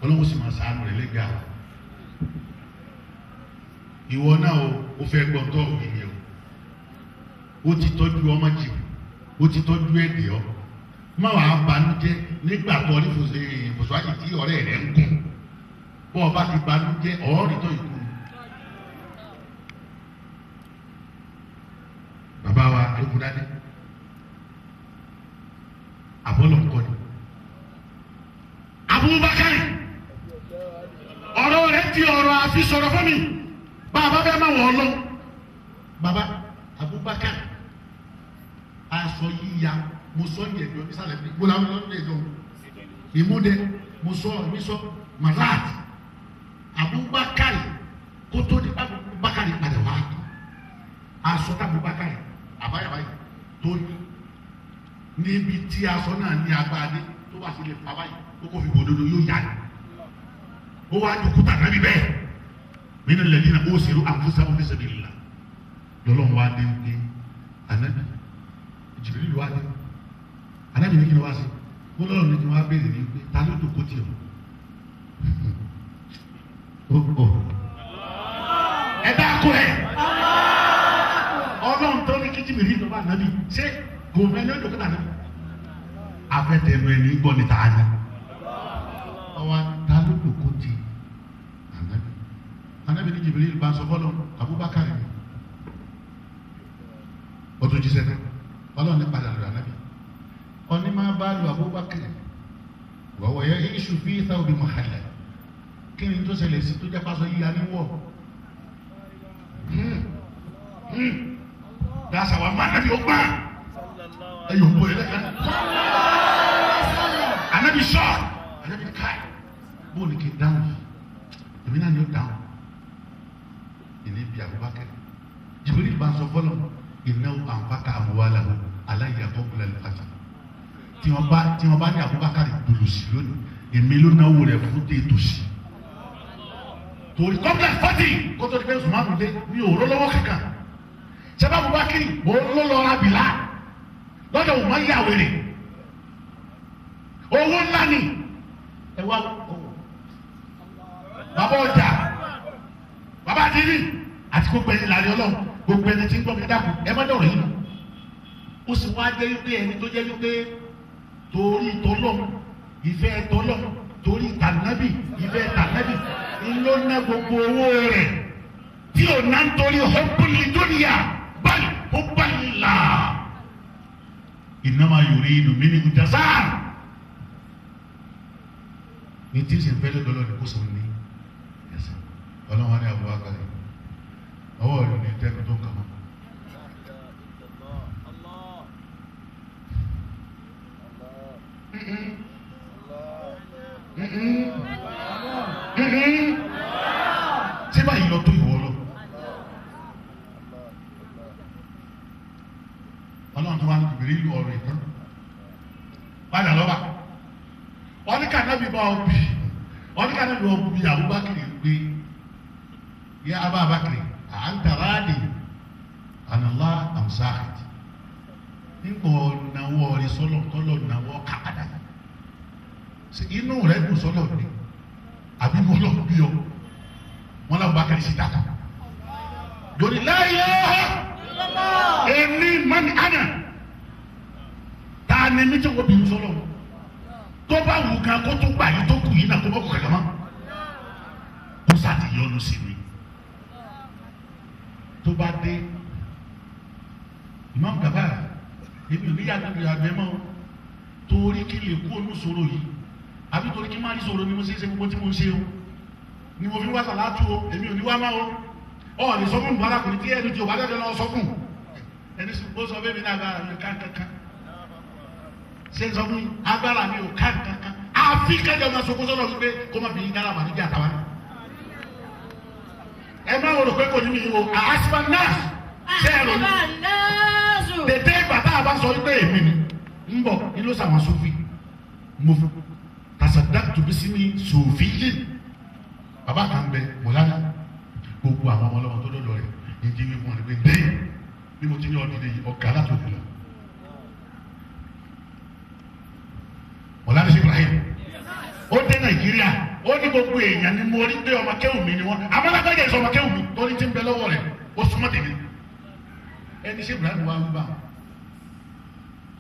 Ọlọ́run sì máa ṣàánú rẹ̀ lẹ́gbẹ̀ẹ́ àwọn. Ìwọ náà o fẹ́ gbọ́n tó òbí o. Ó ti tọ́jú ọmọ jù, ó ti tọ́jú ẹ̀dẹ̀ ọ́. Má wàá banújẹ́ nígbà tó ní fòsùwájì tí ọ̀rẹ́ rẹ̀ ń gùn. Bọ́ ọ bá ti banújẹ́ ọ̀ọ́rì tó ìkú. Bàbá wa Arógundádé, àbọ̀lọ̀ ńkọ́ ni. Abubakar, ọ̀rọ̀ rẹ̀ ti ọ̀rọ̀ àfi sọ̀rọ̀ fún mi. Bàbá fẹ́ máa wọ̀ ọ́ lọ. Bàbá Abubakar, aṣọ yíya, mo sọ ní ẹ̀dọ́ nísàlẹ̀ mi, gbọ́dọ̀ àwọn ọlọ́dún ẹ̀dọ́. Ìmúdẹ, mo sọ, èmi sọ, Marat, Abubakar, kó tó di Abubakar padà wá. Aṣọ tá Abubakar, àbáyàbáyà tó ní níbi tí aṣọ náà ní agbára dé tó bá sì lè fà báyìí ó kò fi bòdodo yóò yá ni. Ó wá dùkú tà nábì bẹ́ẹ̀. Nínú lẹ́yìn náà ó ṣèrú àǹfọ̀sá ó fi sabilillah. Lọ́lọ́run wá dé wípé ànábì Jibril wá dé. Ànábì ní kí ni wá sí? Mo lọ́rọ̀ ní kí wọ́n á béèrè ní pé ta ló dòkó tì ọ́? Ẹ bá kó ẹ. Ọlọ́run tó ní kí Jibril lọ́ba ànábì ṣé gòmẹ́ ló dòkó tà náà? Afẹ́tẹ̀nu ẹni gbọ́ ní ta ni. Ọwọ́ ta ló dòkó tì ànábì? Ànábì ní Jibril bá sọ fọlọ́ Abubakar ni. Ó tún jíṣẹ́ tán. Ọlọ́run ní padà lọ́dọ̀ ànábì. Ọní máa bá lu Abubakar wọ́wọ́ yẹ iṣu fi sáwọ́bì mọ̀hálẹ̀ kí ni tó ṣẹlẹ̀ sí tó jẹ́ pásọ yíya ní wọ̀ dáṣà wa máa nàbí ó gbà ẹ yóò bó yẹlẹ kan anabi sọ anabi káì bó ni kí n dáhùn yìí èmi náà ni ó dáhùn ìní bí Abubakar Jibril bá sọ fọlọ ìnáwó àǹfààkà àmúwálà aláìyá kọ́kúlẹ̀ lọ́fàtà tí wọn bá ní Abubakar gbòlòsì lónìí èmi ló náwó rẹ fún tètòsí torí complex forty kótó di pé sùnmọ́nù dé mi ò rólówó kankan sábà Abubakar òun ló lọ ra bìlà lọ́dọ̀ òun máa ń yà wèrè owó ńlá ni ẹ wá bàbá ọjà bàbá àdìrí àti gbogbo ẹni làrí Ọlọ́run gbogbo ẹni tí ń gbọ́ mi dákun ẹ má dọ̀rọ̀ yìí nù ó sì wá jẹ́ wípé ẹni tó jẹ́ wípé torí tọ́lọ́ ìfẹ́ tọ́lọ́ torí tànàbì ìfẹ́ tànàbì ńlọ ná gbogbo owó rẹ̀ tí ò ná ń torí hubbul dunya bal hubballah innama yuridu minhu jazaa ní tí ń sìn fẹ́ lọ́dọ̀ lọ́dọ̀ kó sọ ní ẹ̀sán ọlọ́run á ní àbúrò àgbàlẹ̀ ọwọ́ rẹ̀ ní tẹ́nu tó ń kà mọ́. Ṣé báyìí lọ tó ìwọ lọ? Ọlọ́run tó wá ní ìbéèrè ìlú ọ̀rọ̀ ìtàn. Padà lọ́ba. Wọ́n ní kànábì bá ọ bì. Wọ́n ní kànábì bá ọ bì Abubakar gbé. Yá Abubakar, à ń tàrá dì. Ànàlá àmsáàkìtì. Nígbà ọ̀nàwọ́ rẹ̀ sọ́lọ̀ tọ́lọ̀ nàwọ́ kàkàdà. Inú rẹ̀ dùn sọ́lọ̀ ni àbí mo lọ bí ọ wọn làwọn bá kẹ́lẹ́ sí dàtà lórí láyé èmi mọ́ni àná ta ni mi tí wọ́n bí sọ́lọ̀ tó bá wù ká kó tó gbà yìí tó kù yìí náà kó bá kó kàkà mọ́ kó sáà ti yọnu sí mi tó bá dé Imam Gabara èmi ò ní yàtọ̀ ìyàgbẹ́ mọ́ torí kí lè kú onú sọ̀rọ̀ yìí àbí torí kí má rí sọ̀rọ̀ ni mo ṣe é ṣe gbogbo tí mo ń ṣe o ni mo fi wá sàlátù o èmi ò ní wá má o ọ lè sọ fún mi arákùnrin tí ẹni tí o bá dẹ́dẹ́ lọ sọ fún ẹni ó sọ fún mi ní agbára mi ò ká kankan ṣé ń sọ fún mi agbára mi ò ká kankan àfi kẹjọ máa sọkún sọ̀rọ̀ wípé kó má fi yín dára màníjà àtàwọn. ẹ má wò ló pé kò ní mi o àásìfà náà ṣé ẹ rò ní. tètè ìgbà tá a bá sọ wípé èmi ni ń bọ̀ ní ló sàwọn sófin mo fi tasadaktu bisimi sofiyin baba kan bẹ mọlana gbogbo àwọn ọmọ ọlọmọ tó dọdọ rẹ ní ti wí fún ọ ní pé ndé bí mo ti ní ọdún yìí ọ̀gá láti òkú lọ. mọlana sí Ibrahim ó dé Nàìjíríà ó ní gbogbo èèyàn ni mo rí pé ọmọ kéwù mi ni wọn amọ́lágbájá ìsọ ọmọ kéwù mi torí ti ń bẹ lọ́wọ́ rẹ̀ ó súnmọ́ tèmi ẹni sí Ibrahim wá wí bá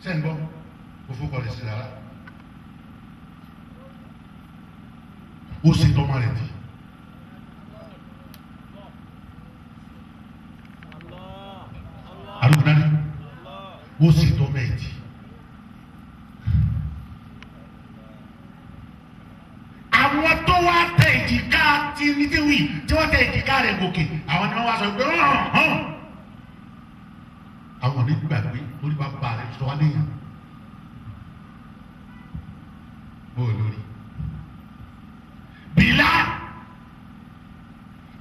sẹ́ńgbọ́ kó fọkọ rẹ̀ sí rárá. Ó ṣe tọ́mọ rẹ̀ di. Arúgbó dání, ó ṣe tọ́mọ ẹ̀ di. Àwọn tó wá tẹ èjìká tí nídìí tí wọ́n tẹ èjìká rẹ̀ gòkè, àwọn ni wọ́n wá sọ pé hàn hàn. Àwọn onígbàgbé lórí bàbá rẹ̀ sọ wá léyìn. Bó o lórí. Bilal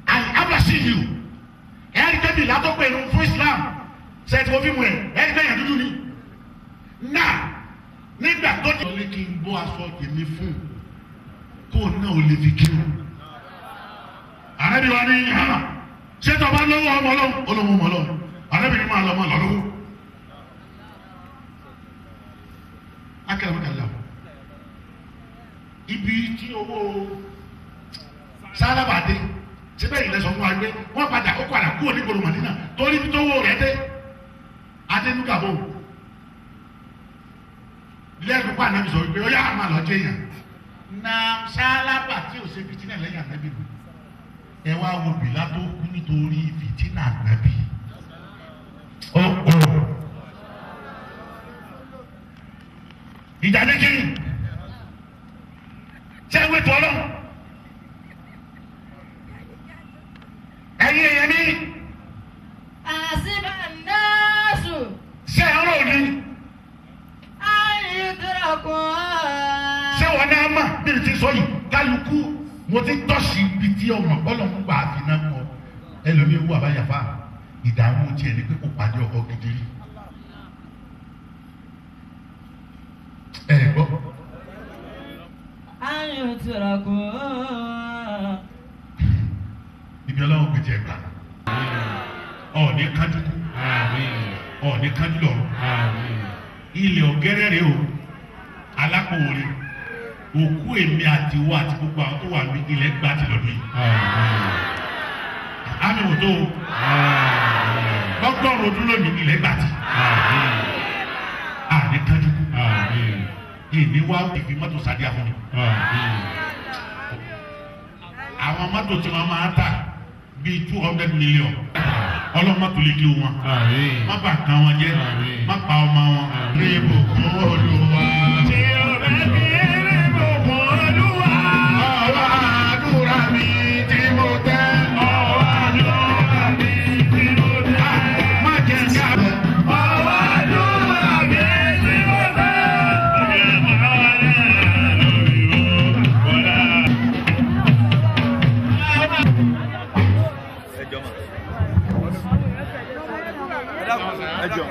al-Abasiyu ẹ̀rí pé Bilal tó pẹ̀lú fún Islam ṣètò òfin mu ẹ̀ ẹ̀rí pé èèyàn dúdú ni náà nígbà tó di. ọ̀lẹ́ kí n bọ́ aṣọ tèmi fún kó náà ò lè fi kírun. Ànábì wa ní hàn ṣé tó bá lọ́wọ́ ọmọ ọlọ́run olóhùn ọmọ ọlọ́run Máa lọ máa lọ lówó. Akẹ́rẹ́mọ́kànlá ibi tí owó sálábà dé síbẹ̀ yìí lẹ́sọ̀ fún wa pé wọ́n padà ó padà kúrò ní gbòòrò Màdínà torí bí tówó rẹ̀ dé adénúgàbò lẹ́nu pa ànábì sọ wípé ó yá máa lọ jẹ́yàn na sálábà tí ò ṣe fìtínà lẹ́yìn ànábì nù ẹ wá wo bìlá tó kú nítorí fìtínà ànábì ó ó ìjà ní kiri ṣé ewé tó ọlọ́run ẹ̀yin èèyàn ní Àṣìbà náàsù ṣé ẹ̀rọ òní àyùdúrọ̀kùn. ṣé wọn náà mà bí n ti sọ yìí kálukú mo ti tọ́sí ibi tí ọmọ ọlọ́run gbà fi náà kọ ẹlòmíín wù àbáyàfà ìdààmú tiẹ̀ ní pé kò pàdé ọkọ gidi rí ẹ gbọ́ Àyùdúrọ̀kùn. ibi ọlọ́run gbèjì ẹ̀gbà ọ̀ọ́ni kájú kú ọ̀ọ́ni kájú lọ́rùn ilẹ̀ ọ̀gẹ́rẹ́ rẹ o alákòwòrè òkú èmi àti wo àti gbogbo àwọn tó wà ní ilẹ̀ gbà ti lọ́dún yìí àmì wò tó o lọ́gọ́rùn ọdún lónìí ilẹ̀ gbà ti àní kájú kú èmi wá ìfi mọ́tò sàdíà fún mi àwọn mọ́tò tí wọ́n máa tà bíi 200 million ọlọ́mọ́tò lè kí wọn má bà nǹkan wọn jẹ́ má pa ọmọ wọn. Ní ìbùkún Olúwa. Tí o bá kí ní ìbùkún Olúwa. Ọwọ́ àdúrà mi tí mo tẹ́. Ọwọ́ àdúrà mi tí mo tẹ́. Má jẹ́ ká bẹ̀. Ọwọ́ àdúrà mi tí mo tẹ́. Ọjọ́ ìmọ̀lẹ́ lórí o, bọ́lá. Ẹjọ́.